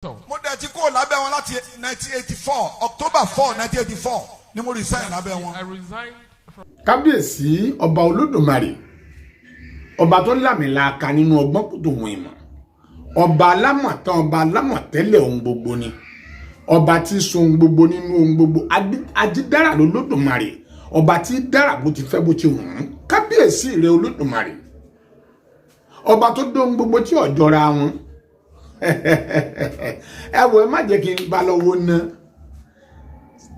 Mo dẹ̀ ti kúrò lábẹ́ wọn láti 1984, October 4, 1984 ni mo resign lábẹ́ wọn. I resigned from Kábíyèsí ọba Olódùmarè, ọba tó lámìlaka nínú ọgbọ́n tòun ìmọ̀, ọba alámọ̀tán, ọba alámọ̀tẹ́lẹ̀ ohun gbogbo ni, ọba tí so ohun gbogbo nínú ohun gbogbo, ajídára lolódùmarè, ọba tí dára bó ti fẹ́ bó ti wù ú. Kábíyèsí rẹ Olódùmarè, ọba tó dóhun gbogbo tí ò jọra wọn. Ẹ wò, ẹ má jẹ́ kí n bá lọ́wọ́ ná.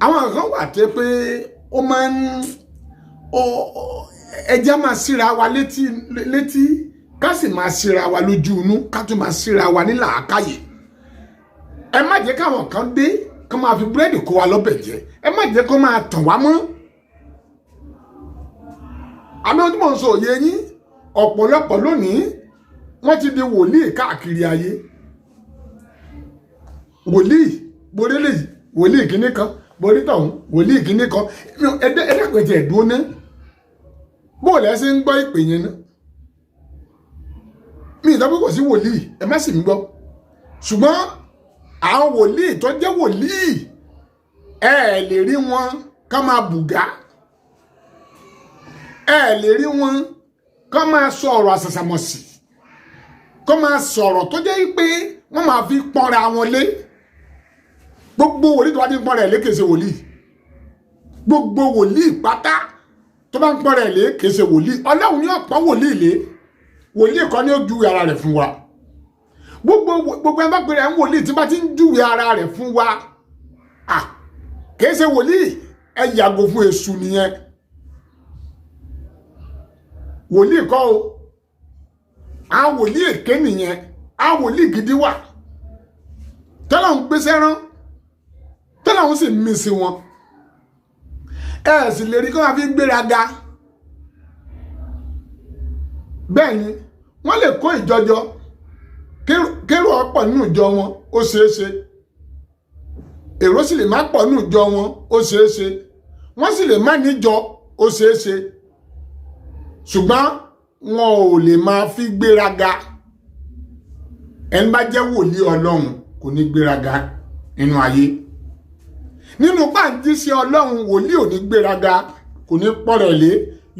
Àwọn kan wà tẹ́ pé ó máa ń ẹjẹ́ máa síra wa létí létí, ká sì máa síra wa lójú inú, ká tún máa síra wa ní làákàyè. Ẹ má jẹ́ káwọn kan dé kó máa fi búrẹ́dì kó wa lọ́bẹ̀ jẹ. Ẹ má jẹ́ kó máa tàn wá mọ́. Àmì ohun tí mò ń sọ òye yín. Ọ̀pọ̀lọpọ̀ lónìí, wọ́n ti di wòlíì káàkiri ayé. Wòlíì borí lèyí, wòlíì kìíní kan borí tọ̀hún, wòlíì kìíní kan. Ẹ̀ẹ́dẹ́gbẹ̀jẹ̀ ẹ̀dúró ná. Bó lẹ́ ṣe ń gbọ́ ìpè yẹn ná? Mi ìtọ́ pé kò sí wòlíì, ẹ má sì ń gbọ́, ṣùgbọ́n àwọn wòlíì tó jẹ́ wòlíì, ẹ lè rí wọn ká máa bùgá, ẹ lè rí wọn ká máa sọ ọ̀rọ̀ àṣàṣàmọ̀sì, kó máa sọ̀rọ̀ tó jẹ́ pé wọ́n máa fi pọ́nra wọn lé. Gbogbo wòlíì tó bá ti ń pọ́nra ẹ̀ lé kìí ṣe wòlíì. Gbogbo wòlíì pátá tó bá ń pọ́nra ẹ̀ lé kìí ṣe wòlíì. Ọlọ́run ní ọ̀pọ̀ wòlíì lé, wòlíì kan ní ó júwe ara rẹ̀ fún wa. Gbogbo ẹ bá pèrè ẹ̀ ń wòlíì tí bá ti ń júwe ara rẹ̀ fún wa, à kìí ṣe wòlíì. Ẹ yàgò fún èṣù nìyẹn. Wòlíì kọ́ o, àwọn wòlíì èké nìyẹn. Àwọn wòlíì gidi wà tọ́lá ń gbéṣẹ́ rán, tọ́lá ń sì mí sí wọn. Ẹ sì lè rí kí wọ́n fi gbéraga. Bẹ́ẹ̀ ni wọ́n lè kó ìjọjọ kérò ọ̀pọ̀ nínú ìjọ wọn, ó ṣeé ṣe. Èrò sì lè má pọ̀ nínú ìjọ wọn, ó ṣeé ṣe. Wọ́n sì lè má níjọ, ó ṣeé ṣe. Ṣùgbọ́n wọn ò lè máa fi gbéraga. Ẹni bá jẹ́ wòlíì Ọlọ́run kò ní gbéraga nínú ayé, nínú pàǹtí sí Ọlọ́run. Wòlíì ò ní gbéraga, kò ní pọ̀rẹ̀ lé.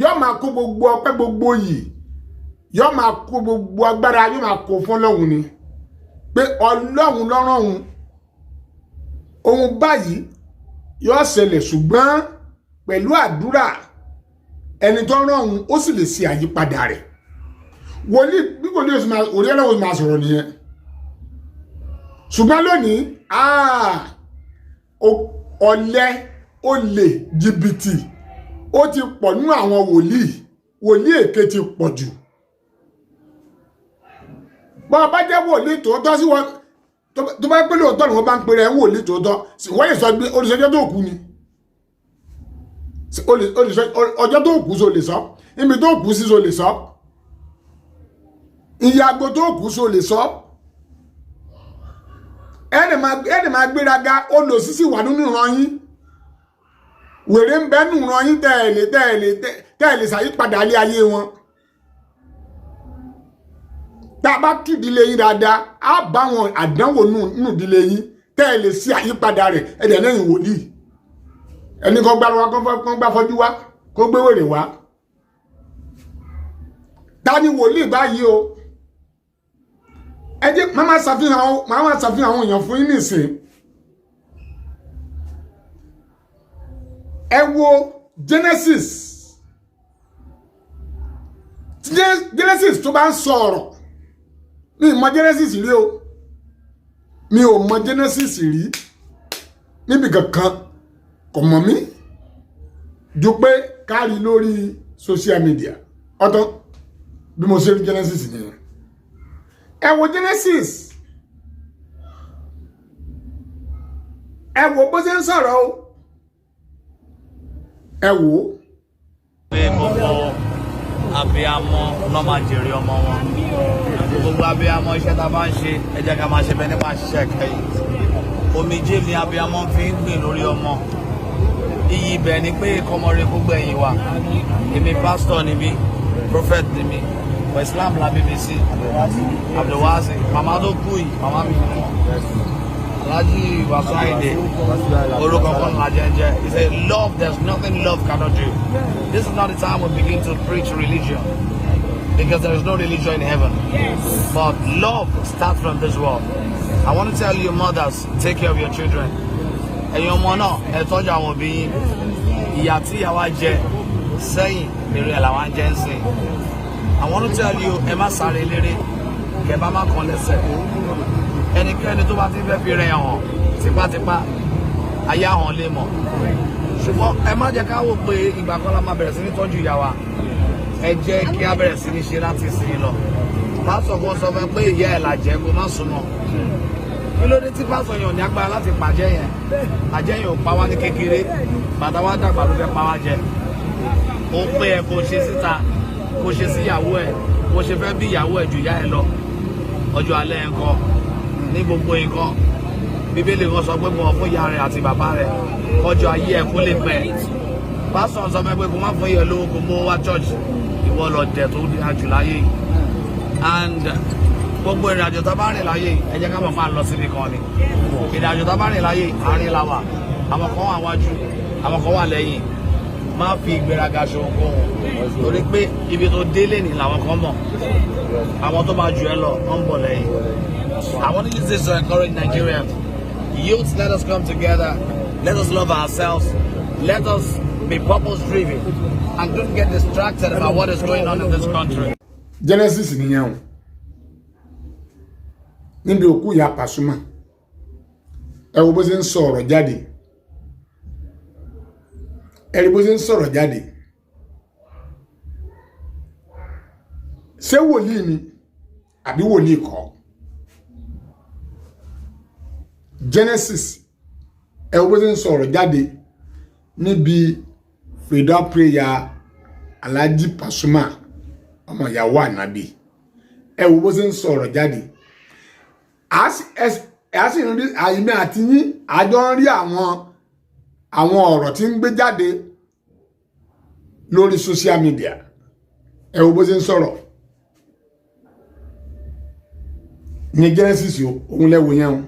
Yóò máa kó gbogbo ọpẹ́, gbogbo yìí, yóò máa kó gbogbo agbára, yóò máa kó fún Ọlọ́run ni pé Ọlọ́run lọ́rọ̀ òun, ohun báyìí yóò ṣẹlẹ̀, ṣùgbọ́n pẹ̀lú àdúrà ẹni tó rán òun, ó sì lè ṣe àyípadà rẹ̀. Wòlíì bí wòlíì oṣù máa wòlíì Ọlọ́run máa sọ̀rọ̀ nìyẹn. Ṣùgbọ́n lónìí, ọ̀lẹ, olè, jìbìtì, ó ti pọ̀ nínú àwọn wòlíì. Wòlíì èké ti pọ̀ jù. Bọ́ ọ bá jẹ́ wòlíì tòótọ́ sí wọn, tó bá pẹ́ lóòótọ́ ni wọ́n bá ń pèrè ẹ̀ ń wòlíì tòótọ́, wọ́n lè sọ pé olùsọjọ́ tó kú ni ọjọ́ tó kú, so lè sọ ibi tó kú sí, so lè sọ ìyàgò tó kú, so lè sọ. Ẹnì máa gbéraga, olòṣì wà nínú ìran yín, wèrè ń bẹ nínú ìran yín, tẹ́ẹ̀lé tẹ́ẹ̀lé tẹ́ẹ̀lé ṣàyípadà ilé ayé wọn. Tá a bá tú ìdílé yín dáadáa, á bá wọn àdánwò nínú ìdílé yín tẹ́ẹ̀lé sí àyípadà rẹ̀. Ẹ̀dẹ̀ lẹ́yìn wòlíì ẹni kan gbá wa, kan gbá fọ́jú wá, kó gbé wèrè wá. Ta ni wòlíì báyìí o? Ẹ jẹ́ máa ṣàfihàn àwọn èèyàn fún yín nísìn. Ẹ wo Genesis. Genesis tó bá ń sọ ọ̀rọ̀, mi ì mọ Genesis rí o, mi ò mọ Genesis rí níbi kankan. Kò mọ̀ mí ju pé kárí lórí social media ọ̀tọ̀. Bí mo ṣe rí Genesis nìyẹn. Ẹ wo Genesis, ẹ wo bó ṣe ń sọ̀rọ̀ o, ẹ wò ó. Pé gbogbo abiyamọ náà máa jèrè ọmọ wọn. Gbogbo abiyamọ, iṣẹ́ tá a bá ń ṣe, ẹ jẹ́ ká máa ṣe bẹ́ẹ̀ nípa ṣiṣẹ́ kẹ́yìn. Omijé ni abiyamọ fi ń gbìn lórí ọmọ. Iyì ibẹ̀ ni pé kọ́mọre kó gbẹ̀yìn wa. Èmi, pásítọ̀ ni mí, prophet ni mí, for Islam la bí mi sí, Abdulwasi. Màmá tó kú yìí, màmá mi ni wọ́n. Alhaji Wasiu Ayinde, orúkọ kan la jẹ́. He said, "Love, there's nothing love cannot do." This is not the time we begin to preach religion, because there is no religion in heaven. But love starts from this world. I want to tell you, mothers, take care of your children. Ẹ̀yin ọmọ náà, ẹ tọ́jú àwọn òbí yín. Ìyà tí ìyá wa jẹ sẹ́yìn, èrè ẹ̀ làwọn jẹ ń sìn. I want to tell you, ẹ má sáré eléré, kẹ bá má kàn lẹ́sẹ̀. Ẹnikẹ́ni tó bá ti fẹ́ fi rẹ̀ hàn tipátipá, ayé àwọn lè mọ̀. Ṣùgbọ́n ẹ má jẹ́ ká wò pé ìgbà kan la máa bẹ̀rẹ̀ sí ní tọ́jú ìyá wa. Ẹ jẹ́ kí á bẹ̀rẹ̀ sí ní ṣe láti ìsìn lọ. Pásọ̀ kan sọ fún ẹ pé ìyá ẹ̀ làjẹ́, kó má súnmọ́. Kí ló dé tí pásọ̀ yẹn ò ní agbára láti pàjẹ́ yẹn? Àjẹ́ yẹn ò pa wá ní kékeré, bàtà wá dàgbà ló fẹ́ pa wá jẹ. Ó pé ẹ kó ṣe síta, kó ṣe sí ìyàwó ẹ, kó ṣe fẹ́ bí ìyàwó ẹ ju ìyá ẹ lọ. Ọjọ́ alẹ́ ẹ̀ ń kọ́ ní gbogbo nǹkan. Bíbélì kan sọ pé bọ̀wọ̀ fún ìyá rẹ àti bàbá rẹ, kọjọ ayé ẹ kó lè pẹ́. Pásọ̀ sọ fún ẹ pé kó má fún ìyẹn lówó, kó mú wá church. Ìwọ lọ dẹ̀ tó dáa jù láyé yìí. And gbogbo ìrìn àjò tá a bá rìn láyé yìí, ẹ jẹ́ ká mọ̀ máa lọ síbi kan ni. Ìrìn àjò tá a bá rìn láyé yìí, àárín la wà. Àwọn kan wà wájú, àwọn kan wà lẹ́yìn. Má fi ìgbéraga ṣe ohunkóhun, torí pé ibi tó délé ní làwọn kan mọ̀. Àwọn tó máa jù ẹ lọ, wọ́n ń bọ̀ lẹ́yìn. I want to use this to encourage Nigerians. Youths, let us come together. Let us love ourselves. Let us be purpose driven and don't get distracted about what is going on in this country. Genesis nìyẹn o, níbi òkú ìyá Pasuma. Ẹ wo bó ṣe ń sọ ọ̀rọ̀ jáde, ẹ rí bó ṣe ń sọ̀rọ̀ jáde. Ṣé wòlíì ni àbí wòlíì kọ́? Genesis, ẹ wo bó ṣe ń sọ̀rọ̀ jáde níbi freedom prayer Alhaji Pasuma, ọmọ ìyàwó ànábì. Ẹ wo bó ṣe ń sọ̀rọ̀ jáde. A sì ń rí àyìnbí àti yín, àjọ ń rí àwọn ọ̀rọ̀ tí ń gbé jáde lórí social media. Ẹ wo bó ṣe ń sọ̀rọ̀ ní Genesis o, òun lẹ́wọ̀ yẹn o.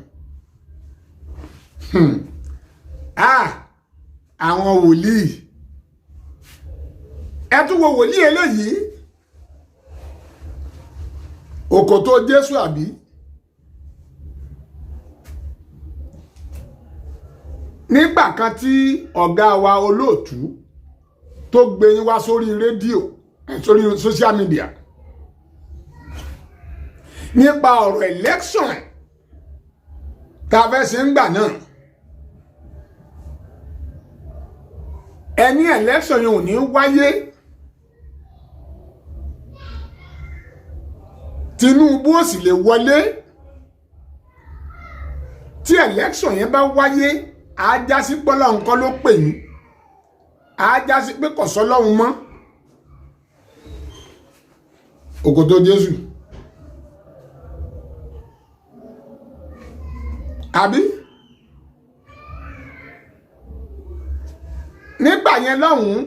Ah, àwọn wòlíì, ẹ tún wo wòlíì eléyìí, òkòtó Jésù àbí nígbà kan tí ọ̀gá wa olóòtú tó gbé yín wá sórí rédíò, sórí social media, nípa ọ̀rọ̀ election tá a fẹ́ ṣe ń gbà náà, ẹni election yẹn ò ní wáyé, Tinubu ò sì lè wọlé. Tí election yẹn bá wáyé, á já sí pọ́lá nǹkan ló pè yín, á já sí pé kò sọ́lọ́hun mọ́. Òkòtó Jésù àbí nígbà yẹn lọ́hùn-ún,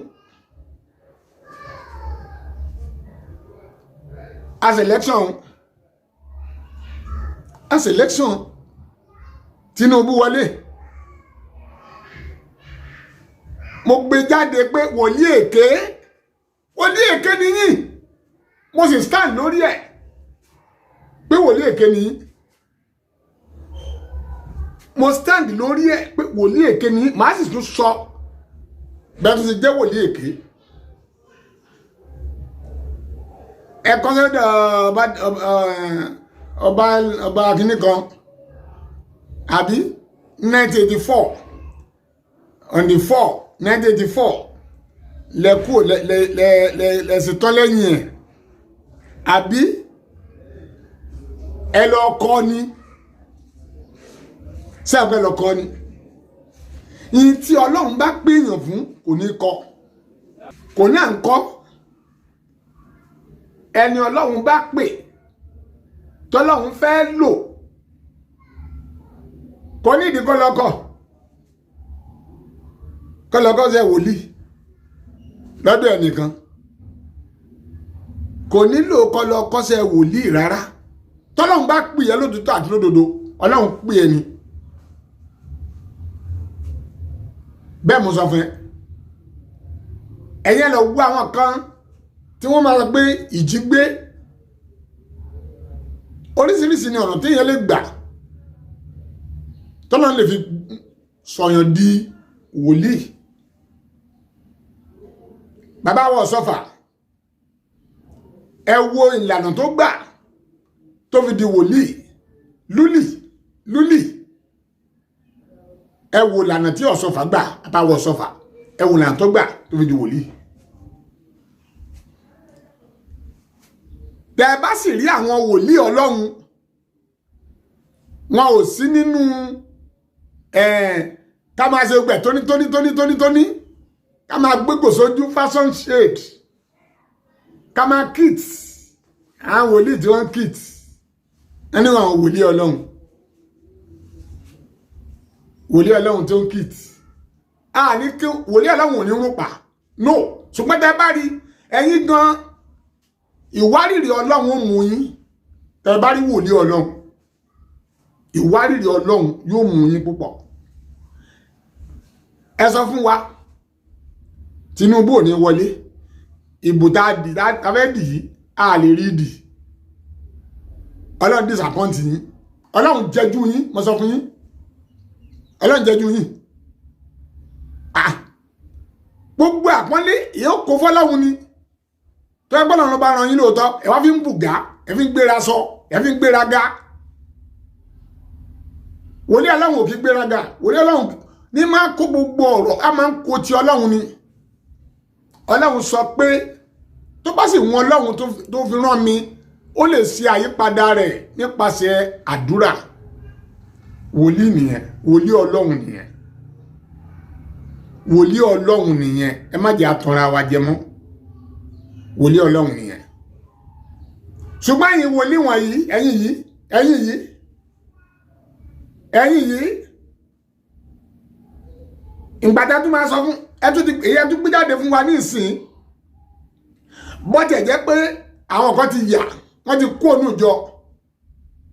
as election, as election, Tinubu wọlé. Mo gbé jáde pé wòlíì èké, wòlíì èké ni yín. Mo sì stand lórí ẹ̀ pé wòlíì èké ni yín. Mo stand lórí ẹ̀ pé wòlíì èké ni yín. Màá sì tún sọ bẹ́ẹ̀ tó ti jẹ́ wòlíì èké. Ẹ kọ́ sọ́dọ̀ ọba kìíní kan àbí 1984, on the 4 1984, lẹ kú lẹ lẹ lẹ lẹ lẹ sì tọ́ lẹ́yìn ẹ̀, àbí ẹ lọ kọ́ ni ṣé àgbẹ̀ lọ kọ́ ni? Ìyìn tí Ọlọ́run bá pèèyàn fún kò ní kọ́, kò ní à ń kọ́. Ẹni Ọlọ́run bá pè, tọ́lọ́run fẹ́ lò, kò ní ìdí kọ́lọ́kọ́ kọ́lọ́kọ́ ṣe wòlíì lọ́dọ̀ ẹnìkan, kò nílò kọ́lọ́kọ́ ṣe wòlíì rárá. Tọ́lọ́run bá pè é lótìtọ́ àti lódodo, Ọlọ́run pè é ni. Bẹ́ẹ̀ mo sọ fún ẹ. Ẹ̀yin lọ wú àwọn kan tí wọ́n máa gbé ìjì gbé. Oríṣiríṣi ni ọ̀nà téèyàn lè gbà tọ́lá lè fi sọ̀yàn di wòlíì. Bàbá wa Ọ̀ṣọ́fà, ẹ wo ìlànà tó gbà tó fi di wòlíì. Lúlì lúlì, ẹ wo ìlànà tí Ọ̀ṣọ́fà gbà. Bàbá wa Ọ̀ṣọ́fà, ẹ wo ìlànà tó gbà tó fi di wòlíì. Tẹ ẹ bá sì rí àwọn wòlíì Ọlọ́run, wọn ò sí nínú ká máa ṣe gbẹ tóní tóní tóní tóní tóní, ká máa gbégbò sójú, fashion shade, ká máa kit. Àwọn wòlíì tí wọ́n kit ẹni àwọn wòlíì Ọlọ́run, wòlíì Ọlọ́run tó ń kit a ní kí wòlíì Ọlọ́run ò ní rún pa no. Ṣùgbọ́n tẹ bá rí ẹ̀yin gan, ìwárìrì Ọlọ́run ó mú yín. Tẹ bá rí wòlíì Ọlọ́run, ìwárìrì Ọlọ́run yóò mú yín púpọ̀. Ẹ sọ fún wa, Tinubu ò ní wọlé. Ìbò tá a fẹ́ dì yìí, a lè rí dì. Ọlọ́run disappoint yín, Ọlọ́run jẹ́jú yín. Mo sọ fún yín, Ọlọ́run jẹ́jú yín. Gbogbo àpọ́nlé yóò kó fọlọ́run ni. Tó ẹgbọ́n náà ló bá ran yín lóòótọ́, ẹ wá fi ń bùgá, ẹ fi ń gbéra sọ, ẹ fi ń gbéra ga. Wòlíì Ọlọ́run ò kí gbéra ga. Wòlíì Ọlọ́run ní máa kó gbogbo ọ̀rọ̀, a máa ń kó ti Ọlọ́run ni. Ọlọ́run sọ pé tó bá sì wọn Ọlọ́run tó fi rán mi, ó lè ṣe àyípadà rẹ̀ nípasẹ̀ àdúrà. Wòlíì nìyẹn, wòlíì Ọlọ́run nìyẹn, wòlíì Ọlọ́run nìyẹn. Ẹ má jẹ́ àtọ̀ra wa jẹ mọ́. Wòlíì Ọlọ́run nìyẹn. Ṣùgbọ́n ẹ̀yin wòlíì wọ̀nyí, ẹ̀yin yìí, ẹ̀yin yìí, ẹ̀yin yìí, ìgbàdá tó máa sọ fún ẹ tún ti èyí ẹ tún gbé jáde fún wa ní ìsìn, bọ́tẹ̀ jẹ́ pé àwọn kan ti yà, wọ́n ti kó ònú ìjọ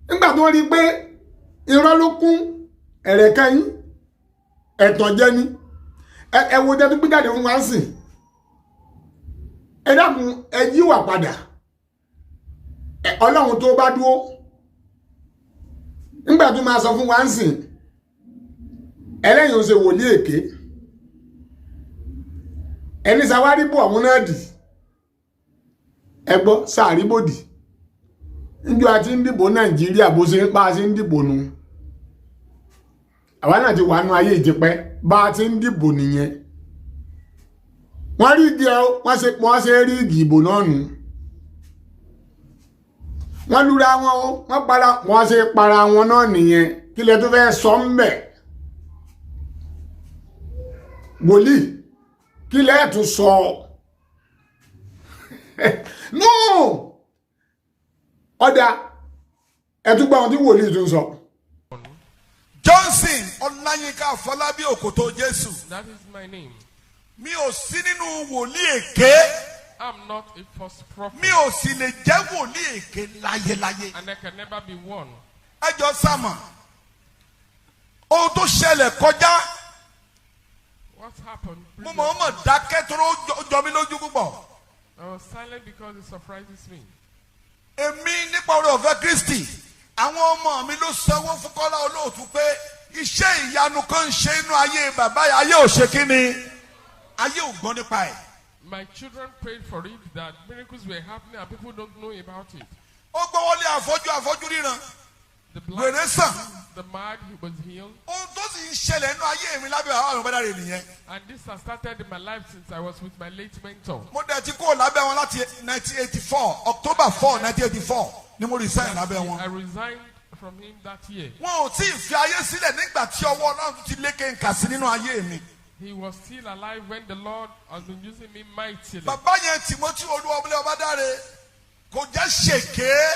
nígbà tó rí pé irọ́ ló kún ẹ̀rẹ̀kẹ́ yín, ẹ̀tàn jẹ́ ni. Ẹ wo tẹ́ tún gbé jáde fún wa ń sìn. Ẹ dákun, ẹ yíwà padà. Ọlọ́run tó bá dúró nígbà tó máa sọ fún wa ń sìn, ẹlẹ́yìn ó ṣe wòlíì èké, ẹni sàwárí bò ọ̀hún náà dì. Ẹ gbọ́, sàárì bòdì níjọ́ àti ń dìbò Nàìjíríà, bó ṣe ń pa ṣe ń dìbò nu. Àwa náà ti wà nú ayé ìjẹpẹ́, bá a ti ń dìbò nìyẹn. Wọ́n rí igi ẹ, wọ́n ṣe rí igi ìbò náà nù. Wọ́n lura wọn o, wọ́n para, wọ́n ṣe para wọn náà nìyẹn. Kí lẹ tó fẹ́ sọ ń bẹ̀, wòlíì? Kí lẹ tún sọ? No, ọ̀dà ẹ̀túgbà ohun tí wòlíì tún sọ. Johnson Ọláyínká Afọlábí Òkòtó Jésù. That is my name. Mi ò sí nínú wòlíì èké. I'm not a false prophet. Mi ò sì lè jẹ́ wòlíì èké láyéláyé. And I can never be one. Ẹ jọ sàmà ohun tó ṣẹlẹ̀ kọjá. What happened? Mo mọ̀ ọ́n mọ̀ dákẹ́ tó ó jọ mí lójú púpọ̀. I was silent because it surprises me. Èmi nípa oore ọ̀fẹ́ Kristi, àwọn ọmọ mi ló sanwó fún Kọ́lá Olóòtú pé iṣẹ́ ìyanu kan ń ṣe inú ayé bàbá yìí, ayé ò ṣe kí ni, ayé ò gbọ́ nípa ẹ̀. My children prayed for it, that miracles were happening and people don't know about it. Ó gbọ́wọ́lé àfọ́jú, àfọ́jú ríran. The blind, Wèrè sàn. the mad, he was healed. Ohun tó sì ń ṣẹlẹ̀ nínú ayé mi lábẹ́ àwọn àwọn ọ̀bẹ́dàrẹ́ nìyẹn. And this has started in my life since I was with my late mentor. Mo dẹ̀ ti kúrò lábẹ́ wọn láti 1984, October 4, 1984 ni mo resign lábẹ́ wọn. I resigned from him that year. Wọn ò tí ì fi ayé sílẹ̀ nígbà tí ọwọ́ Ọlọ́run ti lékè nkà sí nínú ayé mi. He was still alive when the Lord has been using me mightily. Bàbá yẹn, Timothy Olúwọlé Ọbádáre, kò jẹ́ ṣèké.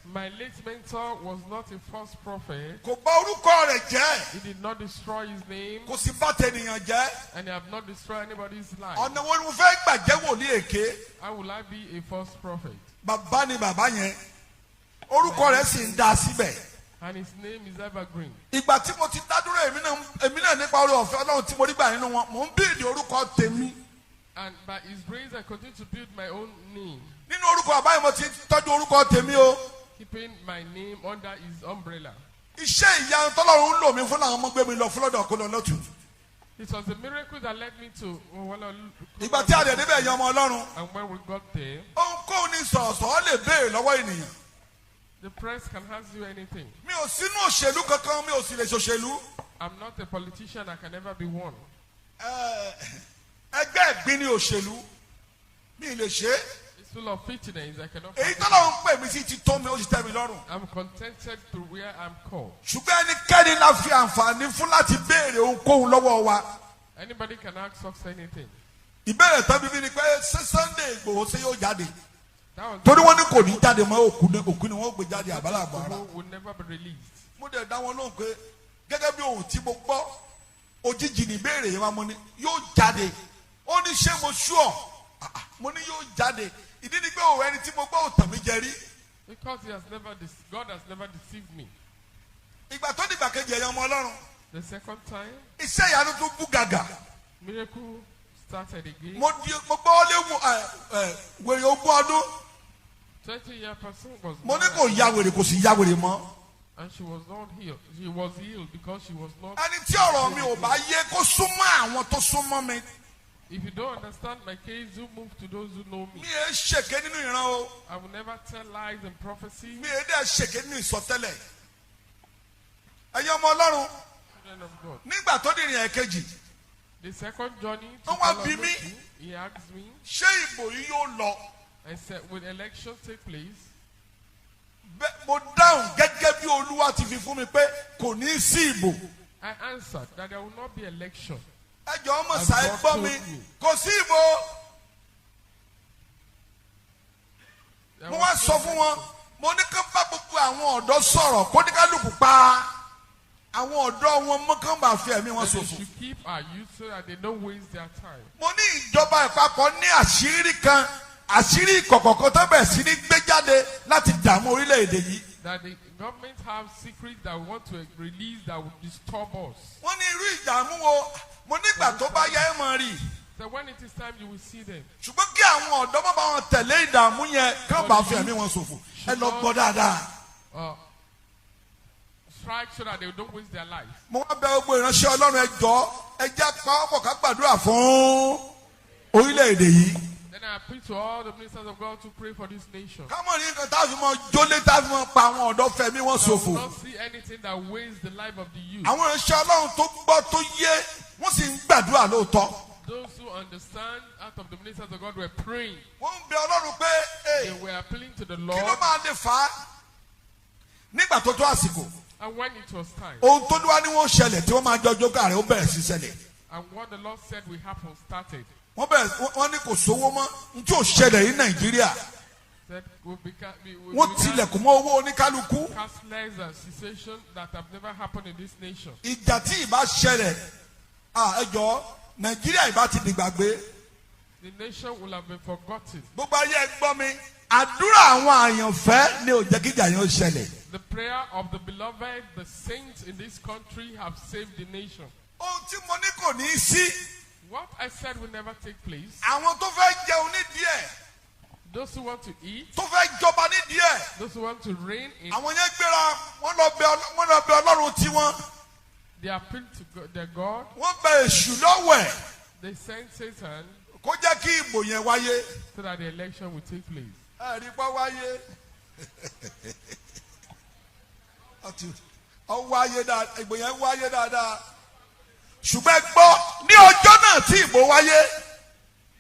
My late mentor was not a false prophet. Kò bà orúkọ rẹ̀ jẹ́. He did not destroy his name Kò sì bà tènìyàn jẹ́. and he have not destroyed anybody's life. Ọ̀nà wo ni mo fẹ́ gbà jẹ́ wòlíì èké? How will I be a false prophet? Bàbá ni bàbá yẹn, orúkọ rẹ̀ sì ń da síbẹ̀. And his name is evergreen. Ìgbà tí mo ti dádúró, èmi náà nípa nípa oore ọ̀fẹ́ Ọlọ́run tí mo rí gbà nínú wọn, mò ń build orúkọ tèmi. And by His grace, I continue to build my own name, Nínú orúkọ bàbá yìí mo ti tọ́jú orúkọ tèmi o. keeping my name under His umbrella. Iṣẹ́ ìyanu tọ́lọ́run ń lò mí fún làwọn ọmọ gbé mi lọ fún lọ́dọ̀ kó lọ lọ́tù. It was a miracle that led me to. Ìgbà tí a dẹ̀ débẹ̀ yan ọmọ Ọlọ́run, And when we got there, ohunkóhun ní sọ̀rọ̀sọ̀rọ̀ lè béèrè lọ́wọ́ ènìyàn. the press can ask you anything. Mi ò sínú òṣèlú kankan, mi ò sì lè ṣòṣèlú. I'm not a politician, I can never be one. Ẹgbẹ́ ẹ̀gbin ní òṣèlú, mi ì lè ṣe é. It's full of filthiness, I cannot. Èyí tọ́lọ́run pè mí sí ti tó mi, ó sì tẹ́ mi lọ́rùn. I'm contented to where I'm called. Ṣùgbọ́n ẹnikẹ́ni la fi àǹfààní fún láti béèrè ohunkóhun lọ́wọ́ wa. Anybody can ask us anything. Ìbéèrè tán bíbí ni pé ṣé Sunday Ìgbòho ṣé yóò jáde? That was Torí wọ́n ní kò ní jáde mọ́, òkú ni wọ́n gbé jáde àbálà àbọ̀ ara. who will never be released. Mo dẹ̀ dá wọn lóhùn pé gẹ́gẹ́ bí ohun tí mo gbọ́, òjijì ní ìbéèrè yẹn wá, mo ní yóò jáde. Ó ní ṣé mo sure? Ah, ah, mo ní yóò jáde. Ìdí ni pé òun ẹni tí mo gbọ́ ò tàn mí jẹ rí. Because he has never, God has never deceived me. Ìgbà tó dìgbà kejì, ẹ̀yàn ọmọ Ọlọ́run, The second time, iṣẹ́ ìyanu tún bú gàgà. miracle started again. Mo gbọ́ léwu ẹ ẹ wèrè 20 ọdún. 20-year person was Mo ní not kò ya wèrè, kò sì ya wèrè mọ́. And she was not healed. She was healed because she was not. Ẹni tí ọ̀rọ̀ mi ò bá yé kó súnmọ́ àwọn tó súnmọ́ mi. If you don't understand my case, you move to those who know me. Mi ò ṣèké nínú ìran o. I will never tell lies and prophecy. Mi ò dẹ̀ ṣèké nínú ìsọtẹ́lẹ̀. Ẹ̀yin ọmọ Ọlọ́run, Children of God. nígbà tó dìrìn ẹ̀kejì, The second journey to Wọ́n wá bi mí. Kololotu, he asked me, ṣé ìbò yìí yóò lọ? I said, will election take place? Bẹ́ẹ̀ mo dáhùn gẹ́gẹ́ bí Olúwa ti fi fún mi pé kò ní í sí ìbò. I answered that there will not be election. Ẹ jọ̀ọ́ ọmọ As sàá God gbọ́ mi, told me. kò sí ìbò. There Mo was wá no sọ fún wọn, election. mo ní kí n bá gbogbo àwọn ọ̀dọ́ sọ̀rọ̀ kó ní kálukú pa àwọn ọ̀dọ́ wọn mọ́ kán bá fi ẹ̀mí wọn That they ṣòfò. should keep our youth so that they don't waste their time. Mo ní ìjọba ìpapọ̀ ní àṣírí kan, àṣírí ìkọ̀kọ̀ kan tó bẹ̀rẹ̀ sí ní gbé jáde láti dààmú orílẹ̀-èdè yìí. That the government have secrets that we want to release that will disturb us. Wọ́n ní irú ìdààmú wo? Mo nígbà tó bá yẹ ẹ́ mọ̀ rí. So when it is time, you will see them. Ṣùgbọ́n kí àwọn ọ̀dọ́ má bá wọn tẹ̀lé ìdààmú yẹn kán bá fi ẹ̀mí wọn ṣòfò. Ẹ lọ gbọ́ dáadáa. Strike so that they don't waste their lives. Mo wá bẹ̀ gbogbo ìránṣẹ́ Ọlọ́run, ẹ jọ̀ọ́, ẹ jẹ́ pawọ́pọ̀ ká gbàdúrà fún orílẹ̀-èdè yìí. Then I appeal to all the ministers of God to pray for this nation. Ká mọ̀ ní nǹkan tá a fi mọ jólé, tá a fi mọ pa àwọn ọ̀dọ́ fẹ̀mí wọn That we ṣòfò. will not see anything that wastes the life of the youth. Àwọn ìránṣẹ́ Ọlọ́run tó gbọ́ tó yé, wọ́n sì ń gbàdúrà lóòótọ́. Those who understand out of the ministers of God were praying. Wọ́n ń bẹ Ọlọ́run pé They "Hey, were appealing to the kí ló Lord. máa lè fà á?" Nígbà tó tó àsìkò, And when it was time, ohun tó ní wá ní wọ́n ṣẹlẹ̀ tí wọ́n máa jọjọ́ káàrẹ̀ ó bẹ̀rẹ̀ sí ṣẹlẹ̀. and what the Lord said will happen started. Wọ́n bẹ̀rẹ̀, wọ́n ní kò sówó mọ́ n tí ò ṣẹlẹ̀ ní Nàìjíríà. Said we began, we Wọ́n began tilẹ̀kùn mọ́ owó oníkálukú. cashless and cessation that have never happened in this nation. Ìjà tí ìbá ṣẹlẹ̀, ẹ jọ̀ọ́, Nàìjíríà ìbá ti dìgbàgbé. The nation will have been forgotten. Gbogbo ayé, ẹ gbọ́ mi, àdúrà àwọn àyànfẹ́ ni ò jẹ́ kíjà yẹn ó ṣẹlẹ̀. The prayer of the beloved, the saints in this country have saved the nation. Ohun tí mo ní kò ní í sí, What I said will never take place. àwọn tó fẹ́ jẹun nídìí ẹ̀, Those who want to eat, tó fẹ́ jọba nídìí ẹ̀, those who want to reign in, àwọn yẹn gbéra, wọ́n lọ bẹ Ọlọ́run tiwọn. they appeal to God, their God. Wọ́n bẹ èṣù lọ́wẹ̀ They sent Satan kó jẹ́ kí ìbò yẹn wáyé. so that the election will take place. Ẹ̀rí pọ́ wáyé, ọ wáyé dáadáa, ìbò yẹn wáyé dáadáa. Ṣùgbọ́n ẹ gbọ́, ní ọjọ́ náà tí ìbò wáyé,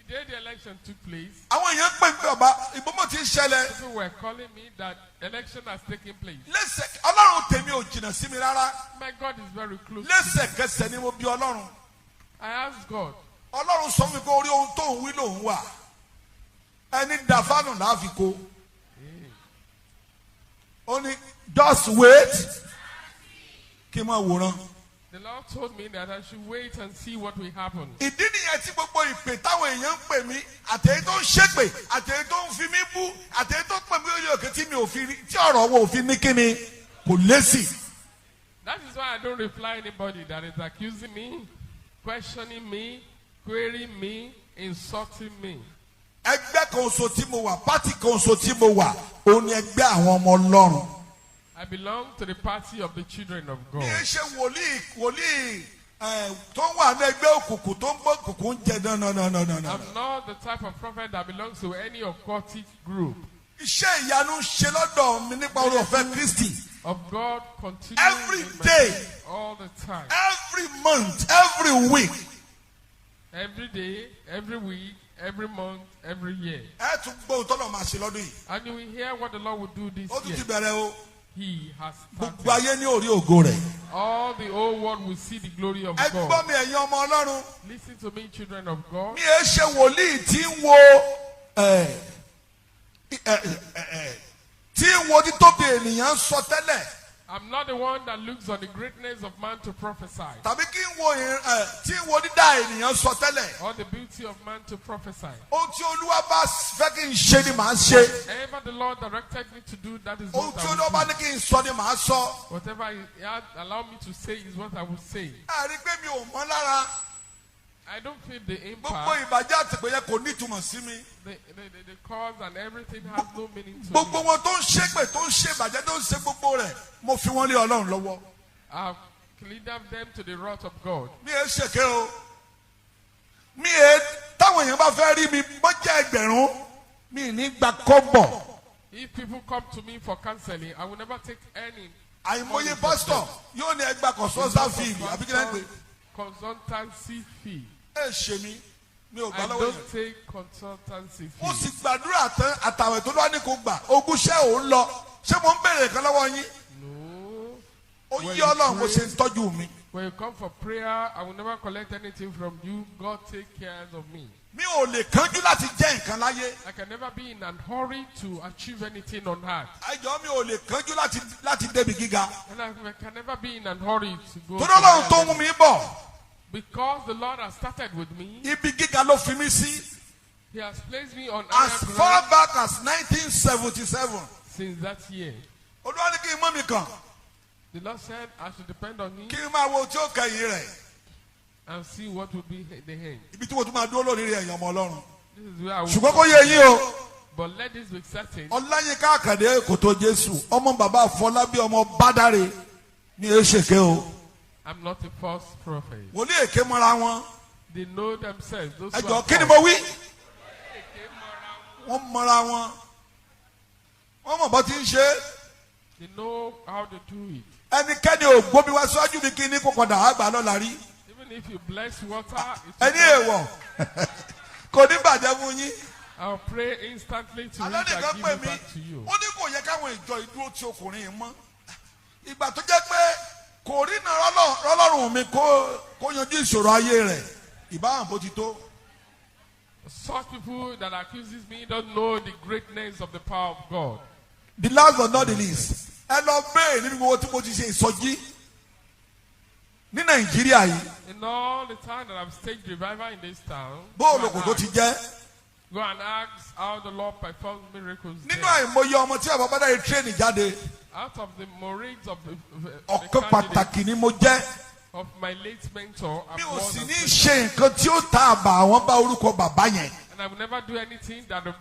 The day the election took place, àwọn èèyàn pè mí, "Bàbá, ìbò mọ̀ ti ń ṣẹlẹ̀." people were calling me that election has taken place. Lẹ́sẹ̀, Ọlọ́run tèmi ò jìnnà sí mi rárá. My God is very close. Lẹ́sẹ̀kẹsẹ̀ ni mo bí Ọlọ́run. I asked God, Ọlọ́run sọ fún mi pé orí ohun tó ń wí lòun wà. Ẹni da fánù láàfin kó. Ó ní just wait, kí n máa wòran. The Lord told me that I should wait and see what will happen. Ìdí nìyẹn tí gbogbo ìpè táwọn èèyàn ń pè mí, àtẹ̀yí tó ń ṣépè, àtẹ̀yí tó ń fi mí bú, àtẹ̀yí tó ń pè mí lórí òkè tí mi ò fi rí, tí ọ̀rọ̀ wo ò fi ní kíni kò lésì. That is why I don't reply anybody that is accusing me, questioning me, querying me, insulting me. Ẹgbẹ́ kan oṣù tí mo wà, party kan oṣù tí mo wà, òun ni ẹgbẹ́ àwọn ọmọ Ọlọ́run. I belong to the party of the children of God. Mi ì ṣe wòlíì tó ń wà ní ẹgbẹ́ òkùnkùn tó ń gbọ́ òkùnkùn ń jẹ. No, no, no, no, no, no. I'm not the type of prophet that belongs to any occultic group. Iṣẹ́ ìyanu ń ṣe lọ́dọ̀ mi nípa oore ọ̀fẹ́ Kristi. Of God continues Every in my day. life all the time. Every month, every week. Every day, every week, every month, every year. Ẹ tún gbọ́ ohun tọ́lọ̀ máa ṣe lọ́dún yìí. And you will hear what the Lord will do this Ó tún ti year. bẹ̀rẹ̀ o. He has Gbogbo started. ayé ní orí ògo rẹ̀. All the whole world will see the glory of Ẹ gbọ́ God. mi, ẹ̀yin ọmọ Ọlọ́run. Listen to me, children of God. Mi ẹ ṣe wòlíì tí ń wo títóbi ènìyàn sọ tẹ́lẹ̀, I'm not the one that looks on the greatness of man to prophesy tàbí kí n wo tí ń wo dídá ènìyàn sọ tẹ́lẹ̀. or the beauty of man to prophesy. Ohun tí Olúwa bá fẹ́ kí n ṣe ni màá ṣe. Whatever the Lord directed me to do, that is Ohun what tí I Olúwa bá will ní do. kí n sọ ni màá sọ. Whatever He had allowed me to say is what I will say. Ẹ rí i pé mi ò mọ́ lára. I don't feel the Gbogbo impact. ìbàjẹ́ àtìpé yẹn kò ní ìtumọ̀ sí mi. The cause and everything has no meaning to Gbogbo me. wọn tó ń ṣépè, tó ń ṣe ìbàjẹ́, tó ń ṣe gbogbo rẹ̀, mo fi wọ́n lé Ọlọ́run lọ́wọ́. I've cleaned them to the wrath of God. Mi ẹ ṣèké o. Mi ẹ táwọn èèyàn bá fẹ́ rí mi, bó jẹ́ 1,000, mi ní gba kọ́bọ̀. If people come to me for counseling, I will never take any. Àìmọye pásítọ̀ yóò ní ẹgbà consultant fee, àbí kí ló ń pè? Consultancy fee. Ẹ ṣe mi, mi ò gbà I lọ́wọ́ don't yẹn. take consultancy Mo sì fee. gbàdúrà tán, àtàwẹ̀ tó lọ́wọ́ ní kò gbà ogúnṣẹ́ ò ń lọ. Ṣé mo ń béèrè kan lọ́wọ́ yín? No. Ó yí Ọlọ́run bó ṣe ń tọ́jú mi. When you come for prayer, I will never collect anything from you. God take care of me. Mi ò lè kánjú láti jẹ́ nǹkan láyé. I can never be in an hurry to achieve anything on earth. Àìjọ, mi ò lè kánjú láti débi gíga. And I can never be in an hurry to go Torí to Ọlọ́run higher tó ń mú level. mi bọ̀, Because the Lord has started with me, ibi gíga ló fi mí sí. He has placed me on higher As far ground back as 1977. since that year. Olúwa ní kí n mọ́ mi kàn, The Lord said I should depend on Him kí n máa wo tí ó kẹyìn rẹ̀. and see what will be the end. Ibi tí mo tún máa dúró lónìí rẹ̀, ẹ̀yàn ọmọ Ọlọ́run. This is where I will. Ṣùgbọ́n kó yé yín o. But let this be certain. Ọláyínká Àkàndé kò tó Jésù, ọmọ bàbá Fọlábí, ọmọ Bádàrè ní èsèké o. I'm not a false prophet. Wòlíì èké mọ́ra wọn. They know themselves. Those who Ẹjọ́, are kí ni false. mo wí? Wọ́n mọ́ra wọn. Wọ́n mọ̀ bọ́ ti ń ṣe. They know how to do it. Ẹnikẹ́ni ò gbómi wá síwájú mi kí ní kó padà àgbà lọ́la rí. Even if you bless water, it's Ẹni èèwọ̀ kò ní bàjẹ́ fún yín. I'll pray instantly to Alẹ́ it nìkan and give pè it mí, back to you. ó ní kò yẹ káwọn ìjọ ìdúró tí ọkùnrin yìí mọ́. Ìgbà tó jẹ́ pé kò rí iná rọ́lọ́rùn mi kó yanjú ìṣòro ayé rẹ̀, ìbáhàn bó ti tó. Such people that accuses me don't know the greatness of the power of God. The last but not the least, ẹ lọ béèrè níbi gbogbo tí mo ti ṣe ìsọjí ní Nàìjíríà yìí. In all the time that I've staged revival in this town, Bóòlù kò tó ti jẹ́. go and ask how the Lord performs miracles Nínú there. àìmọye ọmọ tí bàbá Bádàrè train jáde, Out of the myriads of the ọ̀kan candidates pàtàkì ni mo jẹ́. of my late mentor, I'm Mi ò one sì of ní them. ṣe nǹkan tí ó ta àbà àwọn bá orúkọ bàbá yẹn. And I will never do anything that will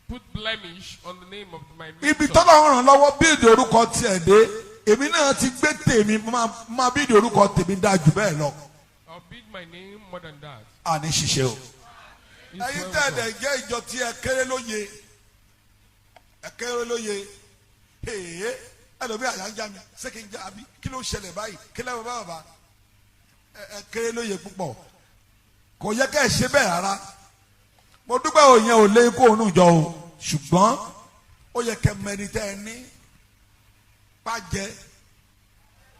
put blemish on the name of my mentor. Ibi tọ́lá ràn lọ́wọ́ bíìdì orúkọ tiẹ̀ dé, èmi náà ti gbé tèmi máa bíìdì orúkọ tèmi dáa jù bẹ́ẹ̀ lọ. I'll build my name more than that. Àní ṣiṣẹ́ o. It's Ẹ̀yin well tẹ̀lé done. jẹ́ ìjọ tí ẹ kéré lóye, ẹ kéré lóye, èè ẹlòmíì àyà ń já mi, ṣé kí n já àbí kí ló ń ṣẹlẹ̀ báyìí, kí lẹ́wọ̀n bá bàbá ẹ kéré lóye púpọ̀, kò yẹ ká ẹ ṣe bẹ́ẹ̀ rárá. Mo dúpẹ́ òyìn ò lé kó òun jọ o, ṣùgbọ́n ó yẹ kẹ́ mẹ́ni tẹ́ ẹ ní pàjẹ́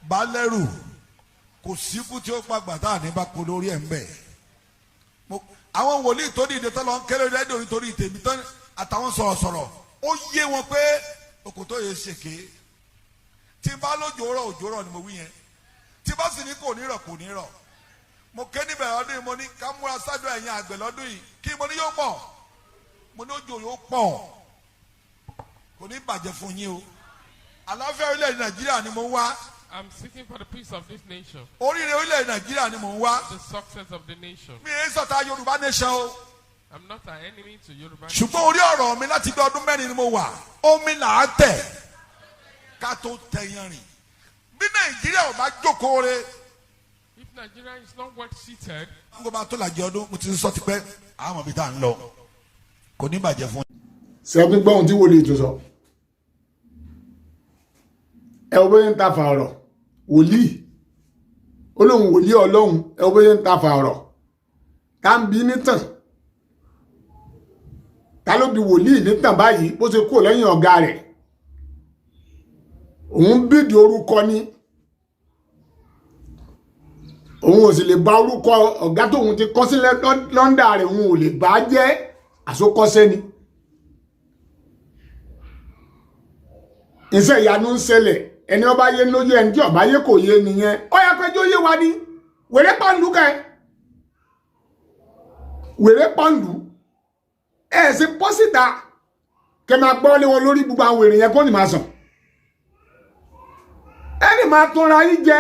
balẹ̀rù kò síkú tí ó pàgbà tá à ní bá kó lórí ẹ̀ ń bẹ̀. Àwọn wòlíì tó dìde tó lọ ń kéré rédíò nítorí tèmi tán, àtàwọn sọ̀rọ̀sọ̀rọ̀, ó yé wọn pé òkòtó yẹn ṣèké. Tí n bá lójó rọ̀, òjò rọ̀ ni mo wí yẹn. Tí n bá sì ní kò ní rọ̀, kò ní rọ̀. Mo ké níbẹ̀rẹ̀ ọdún yìí, mo ní ká múra sádùn ẹ̀yìn àgbẹ̀ lọ́dún yìí, kí mo ní yóò pọ̀, mo ní òjò yóò pọ̀. Kò ní bàjẹ́ fún yín o. Àlàáfíà orílẹ̀-èdè Nàìjíríà ni mo wá. I'm seeking for the peace of this nation, Oríire orílẹ̀ Nàìjíríà ni mò ń wá. the success of the nation. Mi ò sọ̀tá Yorùbá nation o. I'm not an enemy to Yoruba nation. Ṣùgbọ́n orí ọ̀rọ̀ mi láti bí ọdún 4 ni mo wà. Omi là á tẹ̀ ká tó tẹ yanrìn. Bí Nàìjíríà ò bá jókòó re, If Nigeria is not well seated, n kò máa tó làjẹ ọdún, mo ti sọ tipẹ́, àwọn ibi tá à ń lọ kò ní bàjẹ́ fún. Ṣẹ́gun gbọ́ ohun tí wòlíì tún sọ. Ẹ wo bóyá ń ta fàárọ̀ wòlíì, ó lóun wòlíì Ọlọ́run. Ẹ wo bóyá ń ta fàárọ̀ tá ń bí nítàn. Ta ló bi wòlíì nítàn báyìí bó ṣe kúrò lẹ́yìn ọ̀gá rẹ̀? Òun bídìí orúkọ ni, òun ò sì lè ba orúkọ ọ̀gá tóun ti kọ́ sílẹ̀ lọ́ndà rẹ̀, òun ò lè bá jẹ́ àsokọ́sẹ́ ni. Iṣẹ́ ìyanu ń ṣẹlẹ̀, ẹni ọba yé lóye, ẹni tí ọba yé kò yé nìyẹn. Ó yẹ pé yé wa ni wèrè pàǹdù kẹ, wèrè pàǹdù. Ẹ ṣe pọ́sìtà kẹ máa gbọ́ lé wọn lórí gbogbo àwọn wèrè yẹn kó ní máa sàn. Ẹni máa tọra yín jẹ.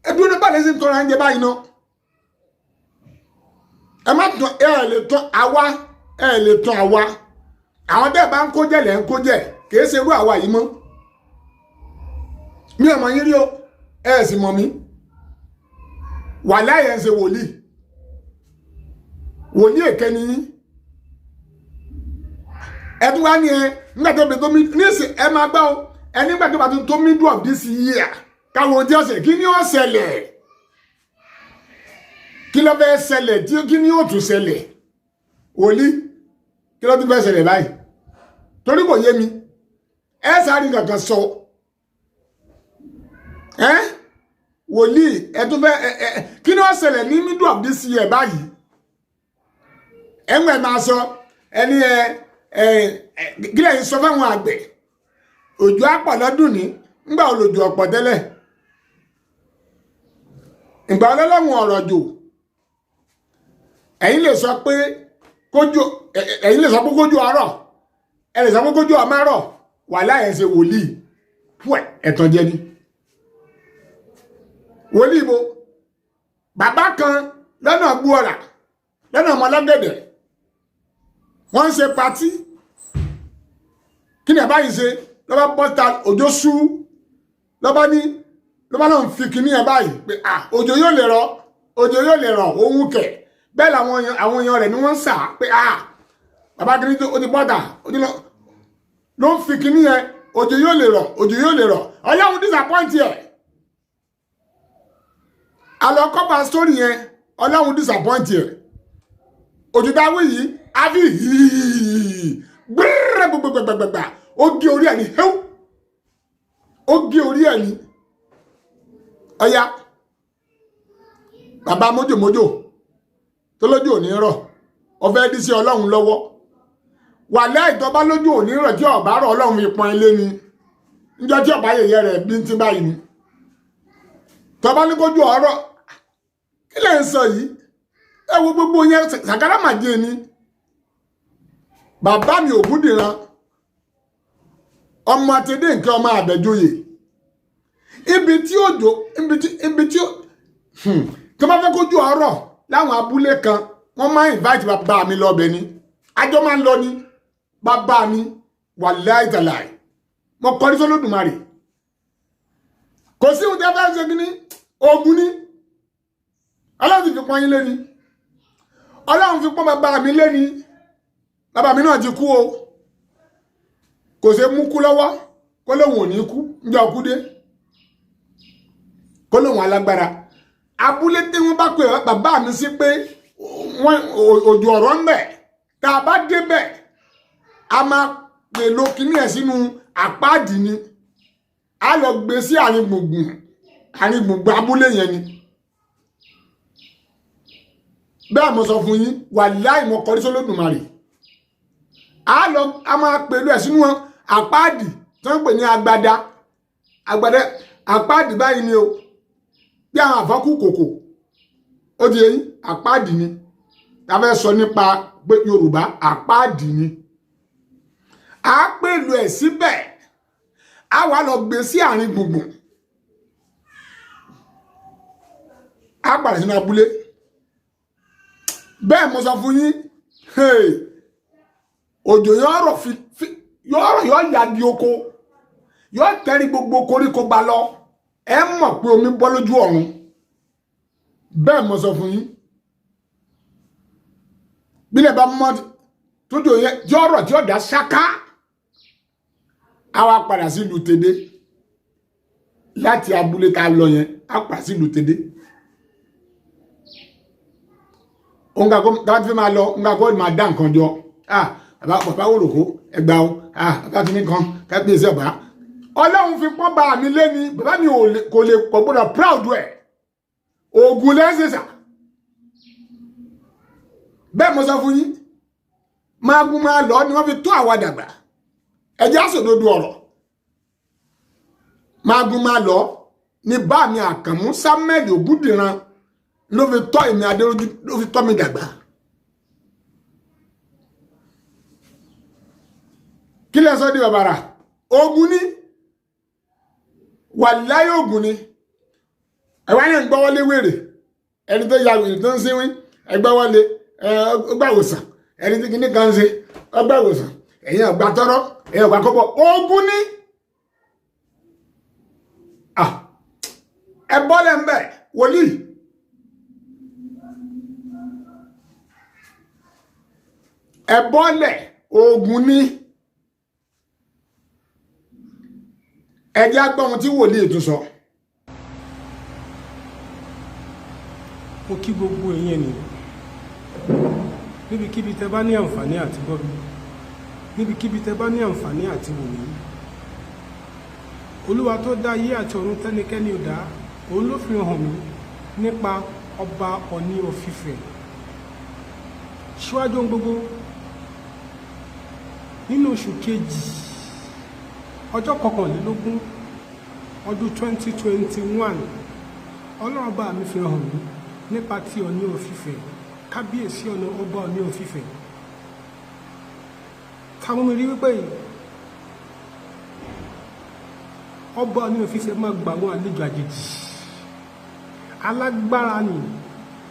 Ẹ dúró ní bàlẹ́ sí ń tọra yín jẹ báyìí náà. Ẹ má tán, ẹ lè tán àwa, ẹ lè tán àwa. Àwọn bẹ́ẹ̀ bá ń kó jẹ́ lẹ́ ń kó jẹ́, kìí ṣe irú àwa yìí mọ́. Mi ò mọ̀ yín rí o, ẹ sì mọ̀ mí. Wàláhì ẹ̀ ń ṣe wòlíì, wòlíì èké ni yín. Ẹ tún wá ní ẹ nígbà tó bẹ tó mi nísì, ẹ máa gbọ́ o. Ẹ nígbà tó bá tún tó middle of this year, káwọn ojú ọ̀sẹ̀, kí ni ó ṣẹlẹ̀? Kí ló fẹ́ ṣẹlẹ̀? Tí kí ni ó tún ṣẹlẹ̀? Wòlíì, kí ló tún fẹ́ ṣẹlẹ̀ báyìí? Torí kò yé mi. Ẹ sáré kankan sọ ẹ wòlíì, ẹ tún fẹ́ ẹ ẹ kí ni ó ṣẹlẹ̀ ní middle of this year báyìí? Ẹ ń wẹ̀ máa sọ ẹni ẹ ẹ kí lẹ́yìn sọ fáwọn àgbẹ̀? Òjò àpọ̀ lọ́dún ní ńgbà olòjò ọ̀pọ̀ tẹ́lẹ̀, ìgbà ọlọ́lọ́run ọ̀rọ̀ jò. Ẹ̀yin lè sọ pé kójú, ẹ̀yin lè sọ pé kójú ọ̀rọ̀, ẹ lè sọ pé kójú ọmọ rọ̀. Wà láyé ṣe wòlíì fún ẹ̀tàn jẹ ni wòlíì bo. Bàbá kan lọ́nà gbúọ̀rà, lọ́nà ọmọlọ́gẹ̀dẹ̀, wọ́n ń ṣe party. Kí ni àbáyé ṣe? Lọ́ba bọ́ta, òjò sú, lọ́ba ní lọ́ba náà ń fi kíní ẹ̀ báyìí pé à, òjò yóò lè rọ̀, òjò yóò lè rọ̀. Òun kẹ̀ bẹ́ẹ̀ làwọn àwọn èèyàn rẹ̀ ni wọ́n ń sà pé à, bàbá kìíní tó ó ti bọ́ta, ó ti lọ ló ń fi kíní yẹn, òjò yóò lè rọ̀, òjò yóò lè rọ̀. Ọlọ́run disappoint ẹ̀. Àlọ́ kọ́ba story yẹn, Ọlọ́run disappoint ẹ̀. Òjò dáwọ́ yìí á fi hìí gbẹ́rẹ́ gbogbogbàgbàgbà, ó gé orí ẹ̀ ní hẹ́w, ó gé orí ẹ̀ ní. Ọ̀ya bàbá mójòmójò tó lójú òní rọ̀, ọ̀fẹ́ dí sí Ọlọ́run lọ́wọ́. Wàlẹ́ ìtọ́ba lójú òní rọ̀, tí ọ̀bá rọ̀, Ọlọ́run fi pọn ilé ni. Níjọ́ tí ọ̀bá yẹyẹ rẹ̀ bí ń tí báyìí ni tọ́ba ní kójú ọ̀rọ̀. Kí lẹ̀ ń sọ yìí? Ẹ wo gbogbo yẹn, sàkárà màjẹ ni. Bàbá mi Ògúndìran, ọmọ àtẹdé nǹkan, ọmọ Àbẹ̀joyè, ibi tí òjò, ibi tí tó bá fẹ́ kójú ọ̀rọ̀ láwọn abúlé kan, wọ́n máa invite bàbá mi lọ bẹ̀ ni. Àjọ máa ń lọ ni. Bàbá mi, wàláì tàláì, mo kọrí sólódùmarè, kò sí ohun tí a fẹ́ ṣe. Kí ni ogun ní Ọlọ́run ti fi pọ́n yín lé ni? Ọlọ́run fi pọ́n bàbá mi lé ni. Bàbá mi náà ti kú o, kò ṣe mú kú lọ́wọ́ kó lóun ò ní kú. Níjọ́ kú dé kó lóun alágbára. Abúlé tí wọ́n bá pè bàbá mi sí pé wọ́n òjò ọ̀rọ̀ ń bẹ̀, tá a bá débẹ̀, a máa pèlò kíní ẹ̀ sínú àpáàdì ni, a lọ gbé sí àárín gbùngbùn, àárín gbùngbùn abúlé yẹn ni. Bẹ́ẹ̀ mo sọ fún yín, wàláì, mo kọrí sólódùmarè. A lọ, a máa pèlò ẹ̀ sínú àpáàdì tí wọ́n ń pè ní agbada, agbada àpáàdì báyìí ni o, bí àwọn àfọ́kù kòkò. Ó ti yẹ yín, àpáàdì ni ta fẹ́ sọ nípa pé Yorùbá àpáàdì ni. A pèlò ẹ̀ síbẹ̀, a wà lọ gbé sí àárín gbùngbùn. Á padà sínú abúlé. Bẹ́ẹ̀ mo sọ fún yín. Hey, òjò yóò rọ̀ yóò rọ̀, yóò ya di oko, yóò tẹ́rí gbogbo koríko gba lọ. Ẹ mọ̀ pé omi bọ́ lójú ọ̀run. Bẹ́ẹ̀ mo sọ fún yín. Bílẹ̀ bá mọ́ tójò yẹn yóò rọ̀ tí yóò dá ṣáká, á wá padà sí ìlú Tèdè. Láti abúlé tá a lọ yẹn, á padà sí ìlú Tèdè. Òǹkà kó tá a ti fi máa lọ, òǹkà kó máa dá nǹkan jọ. Ah, bàbá, bàbá wòròkó ẹgbà o. Ah, bàbá kìíní kan, kábíyèsí ọba. Ọlọ́run fi pọ́n bá mi lé ní bàbá mi ò lè, kò lè, kò gbọ́dọ̀ proud ẹ̀. Oògùn lẹ́sẹ̀sà. Bẹ́ẹ̀ mo sọ fún yín. Máa gún máa lọ ni wọ́n fi tó àwa dàgbà. Ẹjẹ́ àsòdodo ọ̀rọ̀. Máa gún máa lọ ní bá mi Àkànmú Samuel Ògúndìran ló fi tọ́ èmi Adéròjú, ló fi tọ́ mi dàgbà. Kí lẹ sọ di bàbàrà? Ogun ni, wàláyé, ogun ni. Ẹ̀wá náà ń gbọ́wọ́lé wèrè, ẹni tó ya wèrè tó ń sínwín, ẹgbẹ́wọ́lé ọgbà ìwòsàn. Ẹni tí kìíní kan ń ṣe ọgbà ìwòsàn, ẹ̀yin ọgbà tọrọ, ẹ̀yin ọgbà kọ́bọ̀. Ogun ni. Ah, ẹ bọ́lẹ̀ ń bẹ̀ wòlíì. Ẹ bọ́lẹ̀, ogun ni. Ẹ jẹ́ á gbọ́ ohun tí wòlíì tún sọ. Mo kí gbogbo ẹ̀yin ènìyàn níbikíbi tẹ́ bá ní àǹfààní àti gbọ́ mi, níbikíbi tẹ́ bá ní àǹfààní àti wò mí. Olúwa tó dá ayé àti ọ̀run tẹ́nikẹ́ni ò dá, òun ló fi hàn mí nípa ọba Ọọ̀ni of Ifẹ̀. Síwájú ohun gbogbo, nínú oṣù kejì, ọjọ́ 21, ọdún 2021, Ọlọ́run bá mi fi hàn mí nípa ti Ọọ̀ni of Ifẹ̀, kábíyèsí ọ̀nà ọba Ọọ̀ni of Ifẹ̀. Táwọn mi rí wípé ọba Ọọ̀ni of Ifẹ̀ máa gbà àwọn àlejò àjèjì alágbára ni.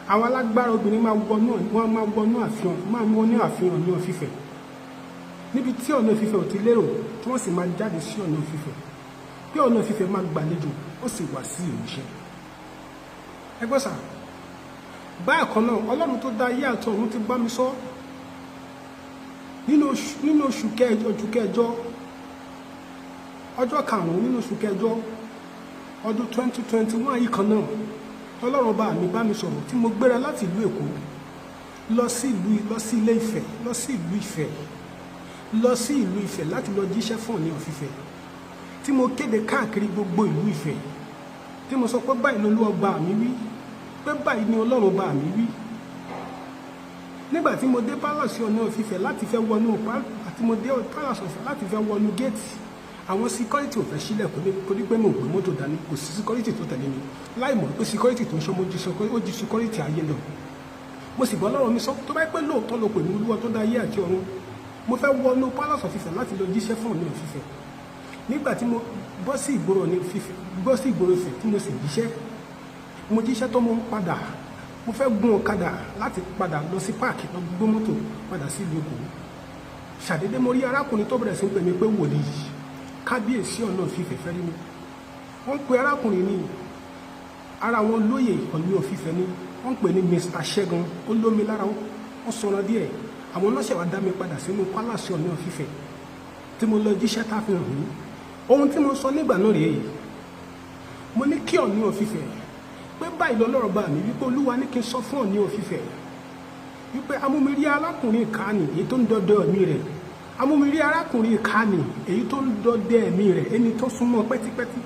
Àwọn alágbára obìnrin máa wọnú, wọn máa wọnú àfihàn, máa wọnú àfihàn Ọọ̀ni of Ifẹ̀ níbi tí Ọọ̀ni of Ifẹ̀ ò ti lérò, tí wọ́n sì máa jáde sí Ọọ̀ni of Ifẹ̀, pé Ọọ̀ni of Ifẹ̀ máa gbàlejò, ó sì wá sí ìmúṣẹ. Ẹ gbọ́ sà, báyìí kan náà Ọlọ́run tó dá ayé àti ọ̀run ti bá mi sọ nínú oṣù kẹjọ, oṣù kẹjọ, ọjọ́ 5 nínú oṣù kẹjọ, ọdún 2021 yìí kan náà, Ọlọ́run bá mi bá mi sọ̀rọ̀ tí mo gbéra láti ìlú Èkó lọ sí ìlú, lọ sí Ilé Ifẹ̀, lọ sí ìlú Ifẹ̀, lọ sí ìlú Ifẹ̀ láti lọ jíṣẹ́ fún Ọọ̀ni of Ifẹ̀, tí mo kéde káàkiri gbogbo ìlú Ifẹ̀, tí mo sọ pé báyìí lolúwa bá mi wí, pé báyìí ni Ọlọ́run bá mi wí. Nígbà tí mo dé palace Ọọ̀ni of Ifẹ̀ láti fẹ́ wọnú, àti mo dé palace of láti fẹ́ wọnú géètì, àwọn security ò fẹ́ sílẹ̀ kó ní pé mo gbé mọ́tò dání. Kò sí security tó tẹ̀lé mi, láì mọ̀ pé security tó ń ṣọ́ mo ó ju security ayé lọ. Mo sì bọ́ lọ́rọ̀ mi sọ, tó bá pẹ́ lóòótọ́ ló pè mí, Olúwa tó dá ayé àti ọ̀run, mo fẹ́ wọnú palace of Ifẹ̀ láti lọ jíṣẹ́ fún Ọọ̀ni of Ifẹ̀. Nígbà tí mo bọ́ sí ìgboro Ọọ̀ni of Ifẹ̀, bọ́ sí ìgboro Ifẹ̀ tí mo sì jíṣẹ́, mo jíṣẹ́ tó, mo ń padà, mo fẹ́ gun ọ̀kadà láti padà lọ sí páàkì lọ gbé mọ́tò padà sí ìlú Èkó. Ṣàdédé mo rí arákùnrin tó bẹ̀rẹ̀ sí pè mí pé wòlíì, kábíyèsí Ọọ̀ni of Ifẹ̀ fẹ́ rí mi. Wọ́n pe arákùnrin ní ara wọn lóyè Ọọ̀ni of Ifẹ̀ ni wọ́n pè ní Mr. Ṣẹ́gun. Ó lómi lára, ó sọ̀rọ̀ díẹ̀. Àwọn ọlọ́ṣẹ̀ wa dá mi padà sínú pálásì Ọọ̀ni of Ifẹ̀ tí mo lọ jíṣẹ́ tá a fi hàn mí. Ohun tí mo sọ nígbà náà rèé. Mo ní kí Ọọ̀ni of Ifẹ̀ pé báyìí lọ́lọ́rọ̀ bá mi wípé Olúwa ní kí n sọ fún Ọọ̀ni of Ifẹ̀ wípé amúmirí arákùnrin kàánì èyí tó ń dọdẹ ẹ̀mí rẹ̀, amúmirí arákùnrin kàánì èyí tó ń dọdẹ ẹ̀mí rẹ̀, ẹni tó súnmọ́ pẹ́típẹ́tí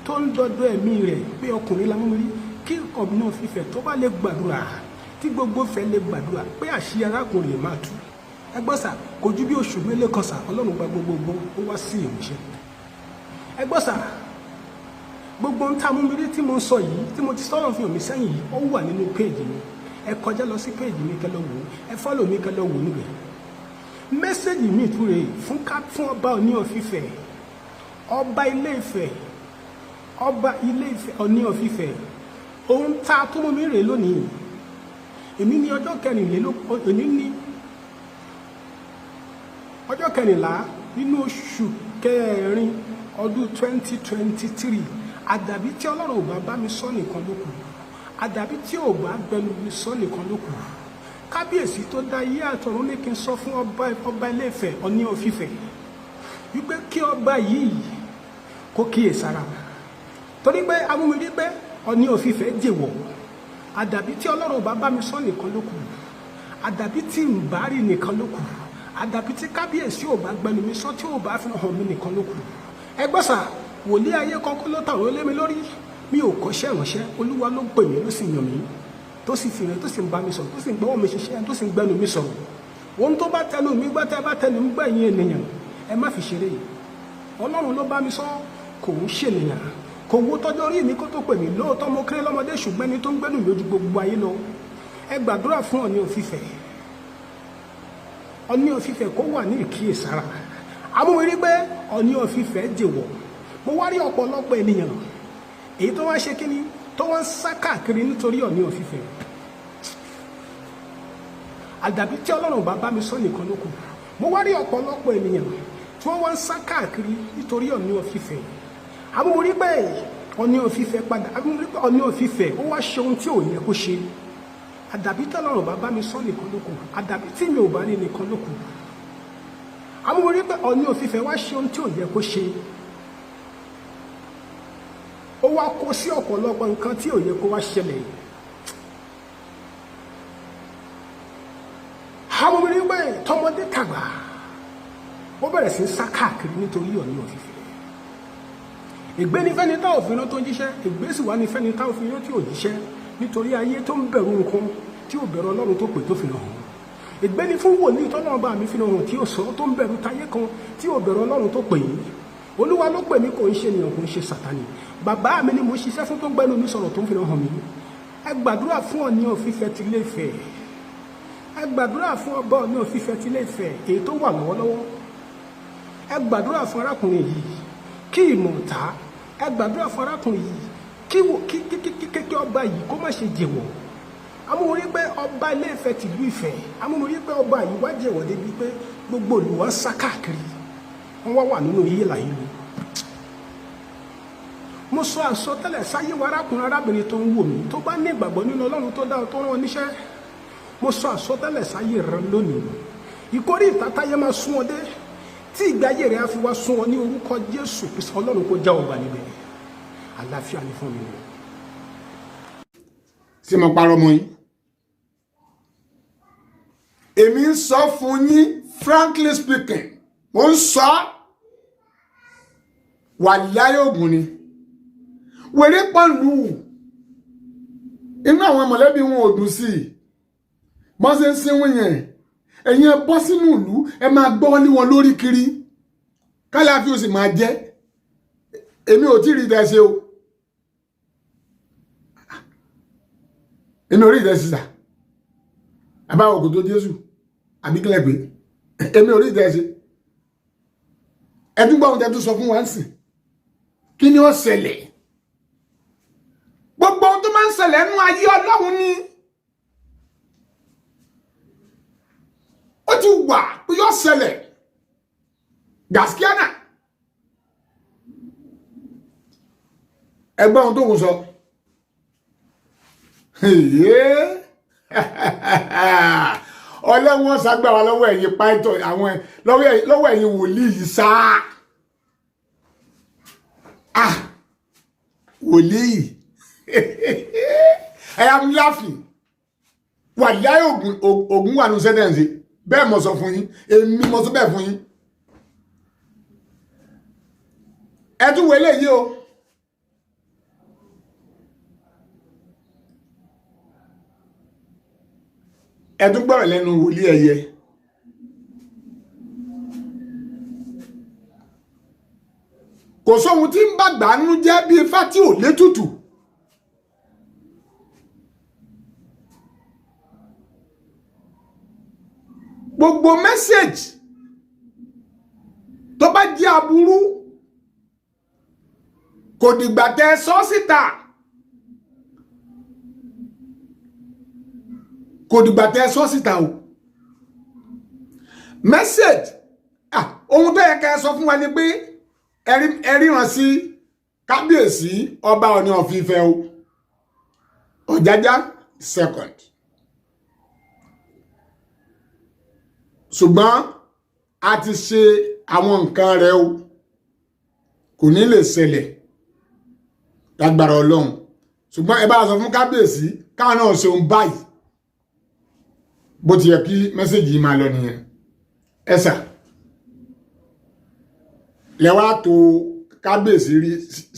tó ń dọdẹ ẹ̀mí rẹ̀, pé ọkùnrin lamúmirí, kí Ọọ̀ni of Ifẹ̀ tó bá lè gbàdúrà, tí gbogbo fẹ́ lè gbàdúrà, pé àṣírí arákùnrin máa tú. Ẹ gbọ́ sà, kò ju bí oṣù mélòó kan sà, Ọlọ́run gba gbogbogbò, ó wá sí ìmúṣẹ. Ẹ gbọ́ sà, gbogbo ohun tá a mú mi rí tí mo ń sọ yìí, tí mo ti sọ̀rọ̀ fi hàn mí sẹ́yìn yìí, ó wà nínú péèjì mi. Ẹ kọjá lọ sí péèjì mi kẹ́ lọ wò ó, ẹ follow mi kẹ́ lọ wò ó níbẹ̀. Message mi tún rèé fún ká fún ọba Ọọ̀ni of Ifẹ̀, ọba Ilé Ifẹ̀, ọba Ilé Ifẹ̀, Ọọ̀ni of Ifẹ̀. Ohun tá a tó mú mi rèé lónìí, èmi ní ọjọ́ kẹrìnlélógún, èmi ní ọjọ́ 14 nínú oṣù kẹrin ọdún 2023. Àdàbí tí Ọlọ́run ò bá bá mi sọ nìkan ló kù, àdàbí tí ò bá gbẹnu mi sọ nìkan ló kù. Kábíyèsí tó dá ayé àtọ̀run ní kí n sọ fún ọba Ilé-Ifẹ̀, Ọọ̀ni of Ifẹ̀, wípé kí ọba yìí kó kíyèsára, torí pé amúmi pé Ọọ̀ni of Ifẹ̀ jèwọ̀. Àdàbí tí Ọlọ́run ò bá bá mi sọ nìkan ló kù, àdàbí tí ń bá rí nìkan ló kù, àdàbí tí kábíyèsí ò bá gbẹnu mi sọ, tí ò bá fi hàn mí nìkan ló kù. Ẹgbọ́n sà, wòlíì ayé kọ́kọ́ ló tàwọn lé mi lórí. Mi ò kọ́ṣẹ́ ìránṣẹ́. Olúwa ló pè mí, ló sì yàn mí, tó sì fi rẹ̀, tó sì ń bá mi sọ̀rọ̀, tó sì ń gbọ́wọ́ mi ṣiṣẹ́, tó sì ń gbẹnu mi sọ̀rọ̀. Ohun tó bá tẹnu mi gbọ́, tẹ́ bá tẹnu mi gbọ́, ẹ̀yin ènìyàn, ẹ má fi ṣeré. Ọlọ́run ló bá mi sọ, kò ń ṣènìyàn, kò wo tọ́jọ́ orí mi kó tó pè mí. Lóòótọ́ mo kéré lọ́mọdé, ṣùgbọ́n ẹni tó ń gbẹ́nu mi ojú gbogbo ayé lọ. Ẹ gbàdúrà fún Ọọ̀ni of Ifẹ̀, Ọọ̀ni of Ifẹ̀ kó wà ní ìkíyèsára. Amúwérí pé Ọọ̀ni of Ifẹ̀ jèwọ̀. Mo wá rí ọ̀pọ̀lọpọ̀ ènìyàn èyí tó wá ṣe kíni, tó wá ń sá káàkiri nítorí Ọọ̀ni of Ifẹ̀. Àdàbí tí Ọlọ́run bá bá mi sọ nìkan ló kù. Mo wá rí ọ̀pọ̀lọpọ̀ ènìyàn tí wọ́n wá ń sá káàkiri nítorí Ọọ̀ni of Ifẹ̀. Amúwérí pé Ọọ̀ni of Ifẹ̀ padà, amúwérí pé Ọọ̀ni of Ifẹ̀ ó wá ṣe ohun tí ò yẹ kó ṣe. Àdàbí tí Ọlọ́run bá bá mi sọ nìkan ló kù, àdàbí tí mi ò bá ní nìkan ló kù. Amúwérí pé Ọọ̀ni of Ifẹ̀ wá ṣe ohun tí ò yẹ kó ṣe, ó wá kó sí ọ̀pọ̀lọpọ̀ nǹkan tí ò yẹ kó wá ṣẹlẹ̀. Amúwérí pé tọmọdé tàgbà ó bẹ̀rẹ̀ sí ń sá káàkiri nítorí Ọọ̀ni of Ifẹ̀. Ègbé ní fẹ́ni tá òfin tó ń jíṣẹ́, ègbé sì wá ní fẹ́ni tá òfin tí ò jíṣẹ́, nítorí ayé tó ń bẹ̀rù nǹkan tí ò bẹ̀rù Ọlọ́run tó pè tó fi hàn. Ègbé ní fún wòlíì tọ́lọ́run bá mi fi hàn tí ó sọ, tó ń bẹ̀rù táyé kan, tí ò bẹ̀rù Ọlọ́run tó pè yín. Olúwa ló pè mí, kò ń ṣe ènìyàn, kò ń ṣe Sàtánì. Bàbá mi ni mo ṣiṣẹ́ fún, tó ń gbẹ́nu mi sọ̀rọ̀, tó ń fi hàn mí. Ẹ gbàdúrà fún Ọọ̀ni of Ifẹ̀ ti Ilé Ifẹ̀. Ẹ gbàdúrà fún ọba Ọọ̀ni of Ifẹ̀ ti Ilé Ifẹ̀ èyí tó wà lọ́wọ́lọ́wọ́. Ẹ gbàdúrà fún arákùnrin yìí kí ìmọ̀ ọ̀tá. Ẹ gbàdúrà fún arákùnrin yìí kí ọba yìí kó má ṣe jẹ̀wọ̀. Amúrí pé ọba Ilé Ifẹ̀ tìlú Ifẹ̀, amúrí pé ọba yìí wá jẹ̀wọ̀ débi pé gbogbo olùwà ń sá káàkiri, wọ́n wá wà nínú yíyí làyè mi. Mo sọ àsọtẹ́lẹ̀ sáyé wa, arákùnrin, arábìnrin tó ń wò mí, tó bá ní ìgbàgbọ́ nínú Ọlọ́run tó dá ọ, tó rán ọ níṣẹ́, mo sọ àsọtẹ́lẹ̀ sáyé rẹ lónìí. Ìkórè ìtàtàyé máa sún ọ dé tí ìgbé ayé rẹ á fi wá sún ọ, ní orúkọ Jésù Kristi, Ọlọ́run kó já ọgbà níbẹ̀. Àlàáfíà ni fún mi. Tí mo parọ́ mọ́ yín? Èmi ń sọ fún yín, frankly speaking, mo ń sọ wà láyé ògùn ni wèrè pọ̀lú. Inú àwọn mọ̀lẹ́bí wọn ò dùn sí i bọ́n ṣe ń sínwó yẹn. Ẹ̀yin ẹ bọ́ sínú ìlú, ẹ máa gbọ́ ní wọn lórí kiri, kálàáfíà ó sì máa jẹ́. Èmi ò tí ì rí ìdẹ́sẹ̀ o, èmi ò rí ìdẹ́sẹ̀ sà. Àbáwọ̀ kò tó Jésù àbí kílẹ̀ pé èmi ò rí ìdẹ́sẹ̀. Ẹtún gbọ́ ohun tẹ́ tún sọ fún wa ń sìn. Kí ni ó ṣẹlẹ̀? Gbogbo ohun tó máa ń ṣẹlẹ̀ nínú ayé Ọlọ́run ni ó ti wà pé yóò ṣẹlẹ̀. Gaskiana ẹgbẹ́ ohun tó ń sọ. Ọlọ́run ṣàgbára lọ́wọ́ ẹ̀yin pàìtọ́, àwọn lọ́wọ́ ẹ̀yin wòlíì yìí sáà. Ah, wòlíì, I am laughing. Wàláhì, ògùn wà ní sẹ́dẹ̀ǹsì. Bẹ́ẹ̀ mo sọ fún yín, èmi mo sọ bẹ́ẹ̀ fún yín. Ẹ tún wo eléyìí o. Ẹ tún gbọ́rọ̀ lẹ́nu wòlíì ẹ̀yẹ. Kò sóhun tí ń bàgbà nú jẹ́ bí ifá tí ò létùtù. Gbogbo mẹ́sẹ̀jì tó bá jẹ́ aburú, kò dìgbà tẹ́ ẹ sọ síta. Kò dìgbà tẹ́ ẹ sọ síta o. Message, ah, ohun tó yẹ ká ẹ sọ fún wa ni pé ẹ ríran sí kábíyèsí ọba Ọọ̀ni of Ifẹ̀ o, Ọ̀jájá second, ṣùgbọ́n a ti ṣe àwọn nǹkan rẹ̀ o, kò ní lè ṣẹlẹ̀ lágbára Ọlọ́run, ṣùgbọ́n ẹ bá sọ fún kábíyèsí káwọn náà ṣeun báyìí. Bó ti yẹ kí message yìí máa lọ nìyẹn. Ẹ sà lẹ́wà tó kábíyèsí rí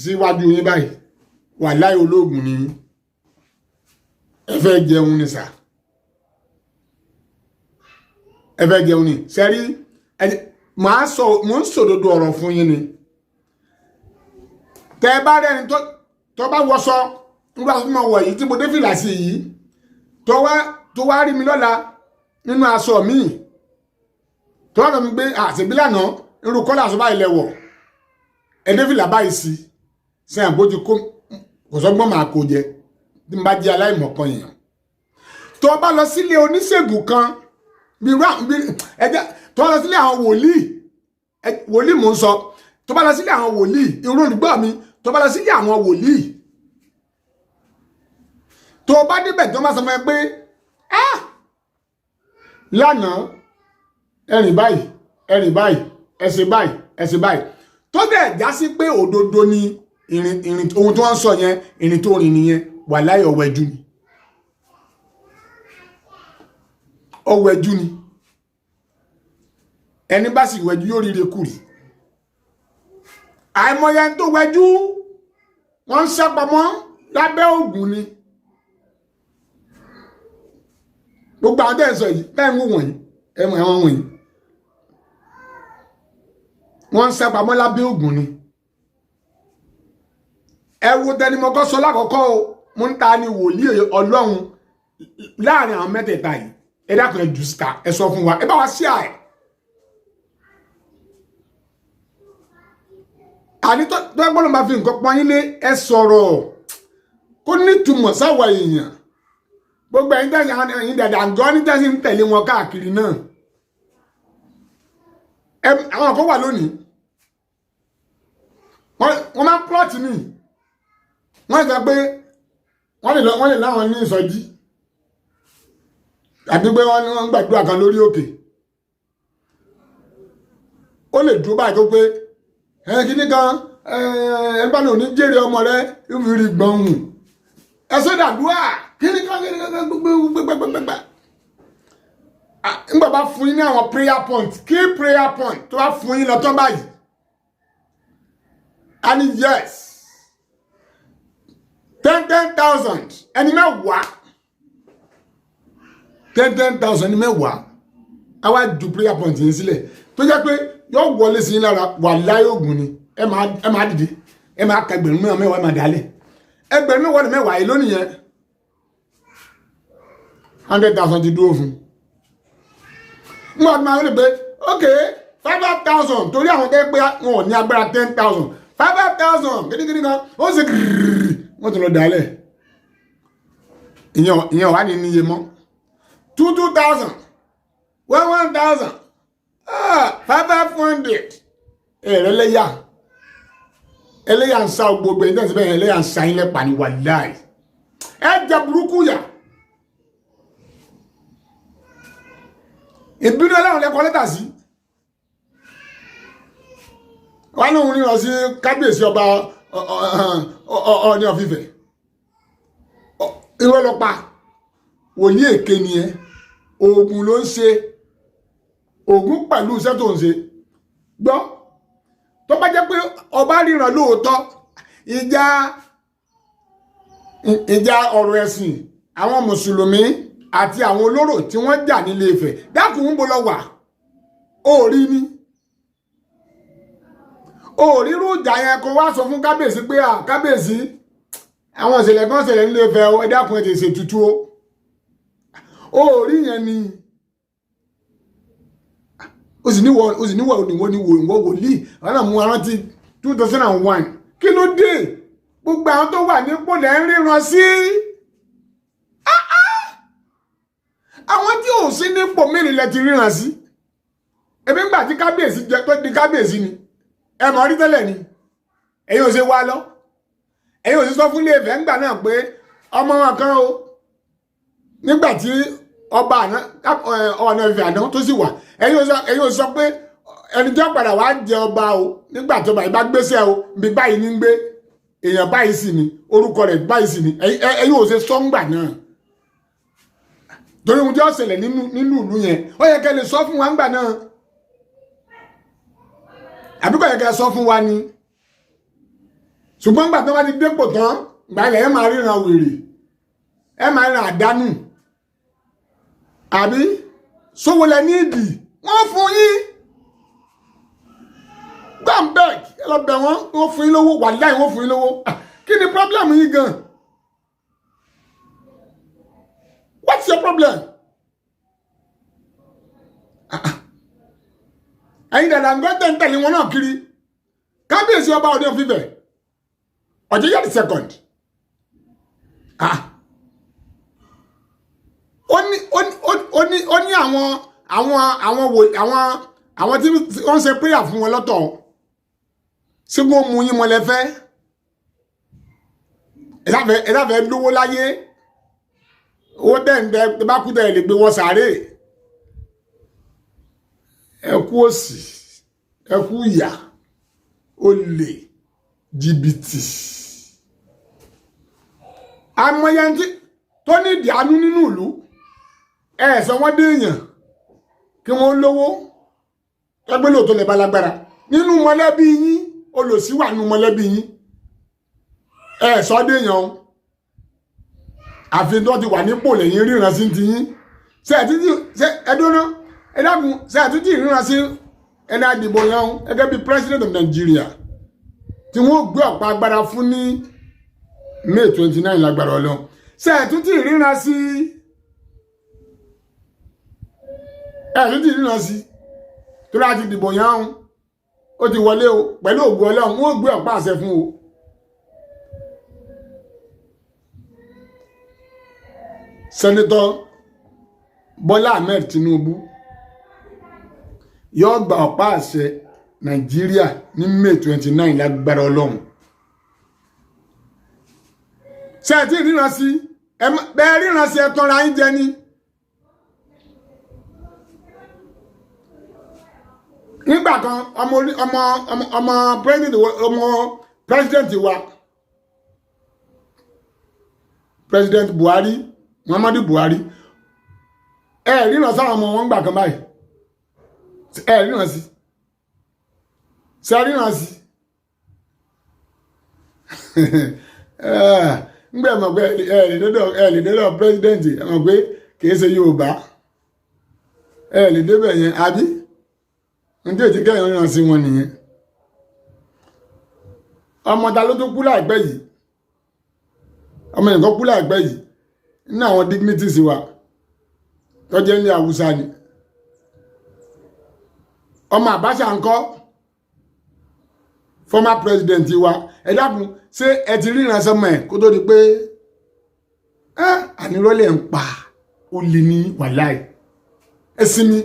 síwájú yín báyìí, wà láì olóògùn ni ẹ fẹ́ jẹun ni sà, ẹ fẹ́ jẹun ni. Sẹ́rí, màá sọ, mò ń sòdodo ọ̀rọ̀ fún yín ni. Tẹ́ ẹ bá rẹ́ni tó bá wọṣọ nígbà tó mọ̀ wọ̀ yìí tí mo dé fìlà sí yìí, tó wá rí mi lọ́la nínú aṣọ míì, tó wá sọ mi pé àṣebí lànà irú kọ́lá aṣọ báyìí lẹ́wọ̀, ẹ dé fìlà báyìí sí sẹ́yìn, bó ti kó kò sọ́gbọ́n máa kó jẹ tí n bá jẹ́ aláìmọ̀kan èèyàn. Tó bá lọ sílé oníṣègùn kan bí ẹjẹ, tó bá lọ sílé àwọn wòlíì, wòlíì mò ń sọ, tó bá lọ sílé àwọn wòlíì, irú olùgbọ́ mi, tó bá lọ sílé àwọn wòlíì, tó bá débẹ̀, tó bá sọ fún ẹ pé, ah, lánàá ẹrìn báyìí, ẹrìn báyìí, ẹsẹ̀ báyìí, ẹsẹ̀ báyìí, tó dẹ̀ já sí pé òdodo ni ìrìn ìrìn ohun tó ń sọ yẹn, ìrìn tó rìn nìyẹn, wàláhì ọ̀wẹ́jú ni, ọ̀wẹ́jú ni. Ẹni bá sì wẹ́jú yóò ríre kùrì. Àìmọye ẹni tó wẹ́jú, wọ́n ń sápamọ́ lábẹ́ ògùn ni. Gbogbo àwọn tẹ́ ń sọ yìí, tẹ́ ń wò wọ̀nyí, ẹ̀wọ̀n ẹ̀wọ̀n wọ̀nyí, wọ́n ń sápamọ́ lábẹ́ ògùn ni. Ẹ wo tẹnimọ́kọ́ sọ lákọ̀ọ́kọ́ o, mo ń ta ni wòlíì Ọlọ́run láàrin àwọn mẹ́tẹ̀ẹ̀ta yìí. Ẹ dákun, ẹ jù síta, ẹ sọ fún wa, ẹ bá wa sí àì. Àní tó gbọ́dọ̀ máa fi nǹkan pọ́n yín lé, ẹ sọ̀rọ̀ kó nítumọ̀ sáwọ̀ èèyàn. Gbogbo ẹ̀yin tẹ̀sí, ẹ̀yin dàda ǹgọ́ ní tẹ̀sí ń tẹ̀lé wọn káàkiri náà. Àwọn kan wà lónìí, wọ́n máa ń plọ́ọ̀tì ní, wọ́n sọ pé wọ́n lè láwọn ní ìsọjí, àbí pé wọ́n ń gbàdúrà kan lórí òkè. Ó lè dúró báyìí tó pé ẹ kíní kan, ẹ bá lòun ní jèrè ọmọ rẹ yóò fi rí gbọ̀n hùn, ẹ sọ́dàdúrà kíní kan kíní kan gbogbogbogbogbogbogbò. Ńgbà bá fún yín ní àwọn prayer point, key prayer point tó bá fún yín lọ tán báyìí, a ní yes, 10,000 ẹni mẹ́wàá, 10,000 ẹni mẹ́wàá, a wá ju prayer point yín sílẹ̀ tó jẹ́ pé yóò wọlé sí yín lára. Wà láyé ògùn ni. Ẹ máa dìde, ẹ máa ka ẹgbẹ̀rún mẹ́wàá mẹ́wàá, ẹ máa dálẹ̀ ẹgbẹ̀rún mẹ́wàá mẹ́wàá yìí lónìí yẹn, 100,000 ti dúró fún un. Wọ́n máa ń rí pé ok, 5,000, torí àwọn tẹ́ pé wọn ò ní agbára 10,000, 5,000 gidigidi kan, ó sì gírírí, wọ́n ti lọ dálẹ̀. Ìyẹn wà ní níye mọ́. 2,000, 1,000, 500. Ẹ̀rẹ́ lẹ́yà ẹlẹ́yà ń sá gbogbo ẹ̀yìn tẹ̀sí bẹ́ẹ̀, ẹlẹ́yà ń sa yín lẹ́pa ní wàláì, ẹ jẹ burúkú yà. Ìbínú Ọlọ́run lẹ́kọ́ lẹ́tà sí wọn lóun ríran sí kábíyèsí ọba Ọọ̀ni of Ifẹ̀. Irọ́ ló pa, wòlíì èké ni ẹ. Oògùn ló ń ṣe, oògùn pẹ̀lú iṣẹ́ tó ń ṣe. Gbọ́, tó bá jẹ́ pé ọba ríran lóòótọ́, ìjà ọ̀rọ̀ ẹ̀sìn àwọn mùsùlùmí àti àwọn olóró tí wọ́n jà nílé Ifẹ̀, dákun, ń bo lọ wà? Ó rí ni ó rírú ìjà yẹn, kó wá sọ fún kábíyèsí pé, à, kábíyèsí, àwọn ìṣẹ̀lẹ̀ kan ṣẹlẹ̀ nílé Ifẹ̀ o, ẹ dákun, ẹ tètè ṣètùtù o. Ó rí yẹn ni, ó sì níwọ̀, ó sì níwọ̀, níwọ̀ ní wò wòlíì. Àwọn náà mú arántí 2001. Kí ló dé? Gbogbo àwọn tó wà nípò lẹ́ ń ríran sí. sí nípò mélòó lẹ ti ríran sí? Ebi ńgbà tí kábíyèsí jẹ tó di kábíyèsí ni ẹ mọ̀ rí tẹ́lẹ̀ ni. Ẹ̀yin ò ṣe wá lọ, ẹ̀yin ò sì sọ fún Ilé-Ifẹ̀ ńgbà náà pé ọmọ wọn kan o, nígbà tí ọba àná, Ọọ̀ni Ifẹ̀ àná tó sì wà, ẹ̀yin ò sọ pé ẹni tí ó padà wá jẹ ọba o, nígbà tó bá bá gbéṣẹ́ o, bí báyìí ní ń gbé, èèyàn báyìí sì ni, orúkọ rẹ̀ báyìí sì ni? Ẹ̀yin ò ṣe sọ́ngbà náà, torí ohun tí ó ṣẹlẹ̀ nínú ìlú yẹn, ó yẹ kẹ́ lè sọ fún wa ńgbà náà, àbí kò yẹ kẹ́ sọ fún wa ni? Ṣùgbọ́n ńgbà tó bá ti dépò tán, gbà ilẹ̀, ẹ máa ríran wèrè, ẹ máa ríran àdánù. Àbí sówó lẹ ní ìdì, wọ́n fún yín. Go and beg, ẹ lọ bẹ̀ wọ́n, wọ́n fún yín lówó. Wàláhì, wọ́n fún yín lówó. Ah, kí ni problem yín gan? What's your problem? Ah, ah. Ẹ̀yin dàda ń gbọ́ tẹ̀ ń tẹ̀lé wọn náà kiri. Kábíyèsí ọba Ọọ̀ni of Ifẹ̀, Ọ̀jẹ̀yẹ the Second, ah, ó ní àwọn wò àwọn tí wọ́n ń ṣe prayer fún wọn lọ́tọ̀. Ṣé wọ́n mú yín mọ́lẹ̀ fẹ́? Ẹ sáfẹ́ lówó láyé, owó tẹ̀ ń tẹ bá kú tẹ̀ lè gbé wọ sàárè. Ẹ kú òsì, ẹ kú ìyà, olè, jìbìtì. Amọ̀yẹ tó ní ìdí àánú nínú ìlú, ẹ sọ wọ́n dé èèyàn kí wọ́n lówó ẹgbẹ́ lóòótọ́ lè bá lágbára nínú mọ̀lẹ́bí yín. Olòṣì wà nínú mọ̀lẹ́bí yín, ẹ sọ dé èèyàn o. Àfi tó ti wà nípò lẹ́yìn ríran sí ti yín. Ṣe ẹ títí ṣe ẹ dúró, ẹ dákun, ṣe ẹ títí ríran sí ẹni àdìbò yẹn o, gẹ́gẹ́ bí president of Nigeria tí wọ́n gbé ọ̀pá agbára fún ní May 29 lágbára Ọlọ́run? Ṣe ẹ tún ti ríran sí? Ẹ tún ti ríran sí tó láti dìbò yẹn o, ó ti wọlé o. Pẹ̀lú ògùn Ọlọ́run, wọ́n gbé ọ̀pá àṣẹ fún o. Senator Bọ́lá Ahmed Tinubu yóò gba ọ̀pá àṣẹ Nàìjíríà ní May 29 lágbára Ọlọ́run. Ṣé ẹ ti ríran sí? Bẹ́ẹ̀ ríran sí, ẹ tọ́ra yín jẹ ni. Nígbà kan, ọmọ ọmọ ọmọ president, ọmọ president wa, President Buhari, Muhammadu Buhari, ẹ ríran sáwọn ọmọ wọn gbà kan báyìí. Ẹ ríran sí? Ṣe ríran sí? Ngbẹ mọ̀ pé ẹ lè dọ́dọ̀ president, ẹ mọ̀ pé kìí ṣe Yorùbá, ẹ lè débẹ̀ yẹn, àbí n tí èjì kẹyìn ríran sí wọn nìyẹn. Ọmọ ta ló tún kú láìpẹ́ yìí? Ọmọ nìkan kú láìpẹ́ yìí nínú àwọn dignities wa tó jẹ́ ní Haúsá ni. Ọmọ Abacha ńkọ́, former president wa? Ẹ dákun, ṣé ẹ ti ríran sọmọ ẹ kó tó di pé ànírọ́lẹ̀ ń pa ó lè ní wàláì? Ẹ sinmi.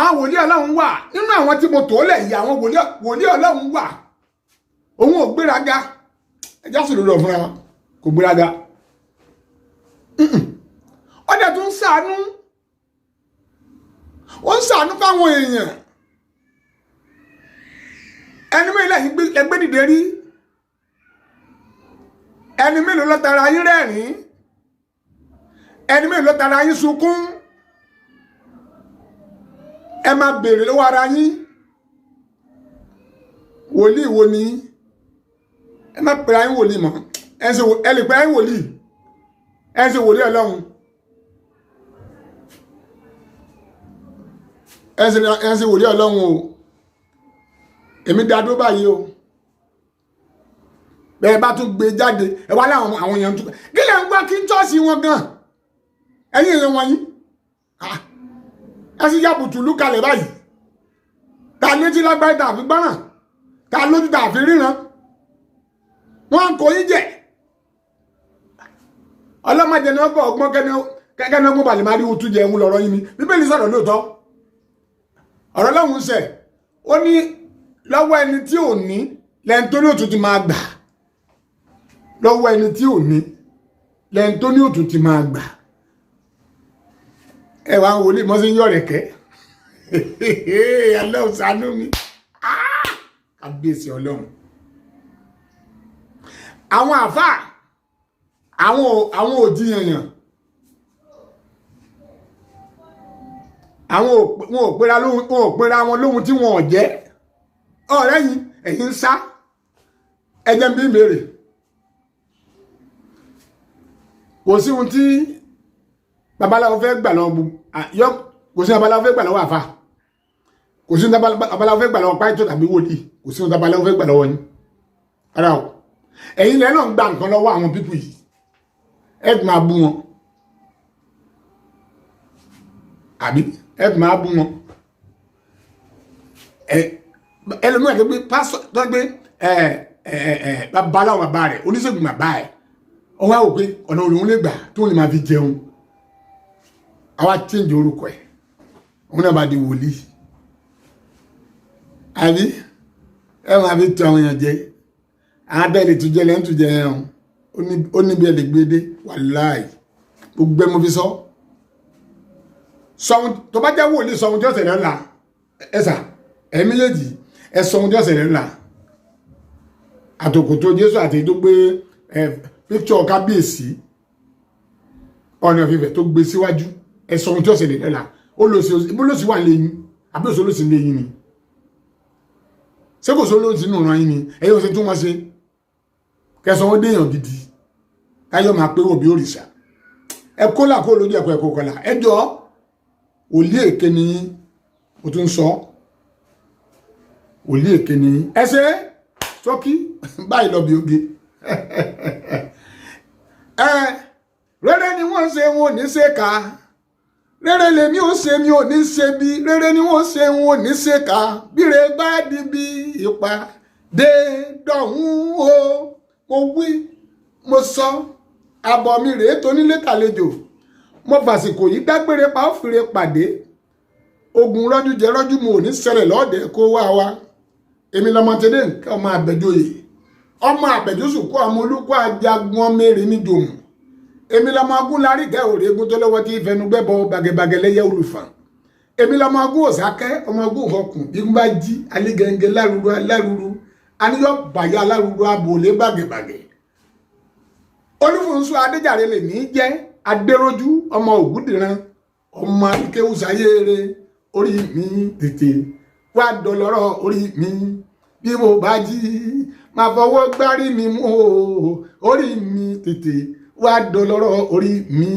Àwọn wòlíì Ọlọ́run wà nínú àwọn tí mo tó lẹ̀ yìí. Àwọn wòlíì Ọlọ́run wà. Òun ò gbéraga, ẹ já sòrò lọ fúnra wọn, kò gbéraga. Ó dẹ̀ tún ṣàánú, ó ń ṣàánú fáwọn èèyàn. Ẹni mélòó lẹ́yìn lẹ́gbẹ́ dìde rí? Ẹni mélòó ló tara yín rẹ́rìn? Ẹni mélòó ló tara yín sunkún? Ẹ máa béèrè lọ́wọ́ ara yín, wòlíì wo ni? Ẹ má pèrè ayín wòlíì mọ́. Ẹ lè pèrè ayín wòlíì, ẹ ṣe wòlíì Ọlọ́run. Ẹ ṣe wòlíì Ọlọ́run o. Èmi dá dúró báyìí o. Bẹ́ẹ̀ bá tún gbé jáde, ẹ wá láwọn àwọn èèyàn tún kí lè ń gbá kí n ṣọ́ọ̀ṣì wọn gan. Ẹ̀yin èèyàn wọ̀nyí, ẹ sì yàbùtù lúkalẹ̀ báyìí. Ta létí lágbáyé tàbí gbọ́ràn, ta lójú tàbí ríran, wọn kò yín jẹ. Ọlọ́mọdé ni wọ́n kọ́ ọgbọ́n kẹ́ni. Kẹ́kẹ́ náà kó balẹ̀ máa rí ohun jẹ ń lọ́rọ̀ yín ni. Bíbélì sọ̀rọ̀ lóòótọ́, ọ̀rọ̀ lọ́hùn sẹ̀, ó ní lọ́wọ́ ẹni tí ò ní lẹ́ni tó ní òtún ti máa gbà, lọ́wọ́ ẹni tí ò ní lẹ́ni tó ní òtún ti máa gbà. Ẹ wá ń wọlé mọ́ sí ń yọ̀rẹ̀ kẹ́. Ọlọ́run ṣàánú mi. Kábíyèsí Ọlọ́run. Àwọn àfáà, àwọn òjìyànyàn, àwọn wọn ò pera lóhun, wọn ò pera wọn lóhun tí wọn ò jẹ́. Ọ̀rẹ́ yìí, ẹ̀yin ń sá ẹjẹ́ ń bí mèrè. Kò sí ohun tí babaláwo fẹ́ gbà lọ́wọ́ yọ, kò sí babaláwo fẹ́ gbà lọ́wọ́ àfa, kò sí babaláwo fẹ́ gbà lọ́wọ́ pàìtó tàbí wòlíì, kò sí babaláwo fẹ́ gbà lọ́wọ́ yín. Ara o, ẹ̀yin lẹ́nu ń gba nǹkan lọ́wọ́ àwọn pípù yìí, ẹ máa bú wọn, àbí ẹ máa bú wọn. Ẹ ẹlòmíràn tó gbé pásọ tó gbé ẹ ẹ ẹ babaláwo bàbá rẹ, oníṣègùn bàbá ẹ, ọwọ́ àwọn pé ọ̀nà òun lè gbà tó lè máa fi jẹun, àwa change orúkọ ẹ̀, òun náà bá di wòlíì, àbí ẹ máa fi tọ àwọn èèyàn jẹ. Àwọn abẹ́ lè tún jẹ lẹ́yìn tún jẹ yẹn o, ó níbi ẹ lè gbé dé. Wàláì, gbogbo ẹ mo fi sọ sọhun tó bá jẹ́ wòlíì, sọhun tí ó ṣẹlẹ̀ ńlá. Ẹ sà ẹ méjèèjì, ẹ sọhun tí ó ṣẹlẹ̀ ńlá. Àtòkòtò Jésù àti tó gbé ẹ píkṣọ kábíyèsí Ọọ̀ni of Ifẹ̀ tó gbé síwájú, ẹ sọhun tí ó ṣẹlẹ̀ ńlá. Ó lọ sí ibó ló sì wà lẹ́yìn, àbí òṣèlú sì lẹ́yìn ni? Ṣé kò sóló sínú ìran yín ni? Ẹ̀yin ò ṣe tún wọn ṣe kẹsàn án déèyàn gidi káyọ̀ máa pé òbí òrìṣà. Ẹ kó là kó lójú ẹ̀kọ́ ẹ̀kọ́ kọlà. Ẹ jọ, òlí èké ni yín, o tún sọ òlí èké ni yín. Ẹ ṣe sókí báyìí lọ bí oge ẹ. Rere ni wọ́n ṣe, wọn ò ní ṣe ká. Rere lèmi ò ṣe, mi ò ní ṣe bí. Rere ni wọ́n ṣe, wọn ò ní ṣe ká. Bíre bá di bí ìpàdé dọ̀hún o, mo wí, mo sọ, àbọ̀ mi rèé tonílé tàlejò. Mo fàsìkò yìí dágbére pa ó fìrè pàdé. Ogun rọ́jú jẹ rọ́jú mo ò ní ṣẹlẹ̀ lọ́ọ̀dẹ̀ kó wá wa. Èmi lọmọ tẹ́lẹ̀ nǹkan, ọmọ àbẹ̀jọyè, ọmọ àbẹ̀jọsùkú, ọmọ olùkọ́ ajagun, ọmọ èrè níjòmù. Èmi lọmọ agún láríkẹ́ òrègùn tó lọ́wọ́ tí ìfẹnugbẹ́bọ bàgẹ́bàgẹ́ lẹ́yẹ olùfàn. Èmi lọmọ agún òsákẹ́, ọmọ agún ọkùn bí n bá jí alígẹ̀ǹgẹ̀ lárúurú alárúurú aníyọ bàyà alárúurú abòlé bàgẹ́bàgẹ́. Olúfúnṣu Adéjàre lè ní í jẹ́ Adéròjú, ọmọ Ògúndìran, ọmọ akéwùsáyére. Orí mi tètè wá dọlọ́rọ̀. Orí mi, bí mo bá jí, máa fọwọ́ gbárí mi mú o. Orí mi tètè wá dọlọ́rọ̀, orí mi.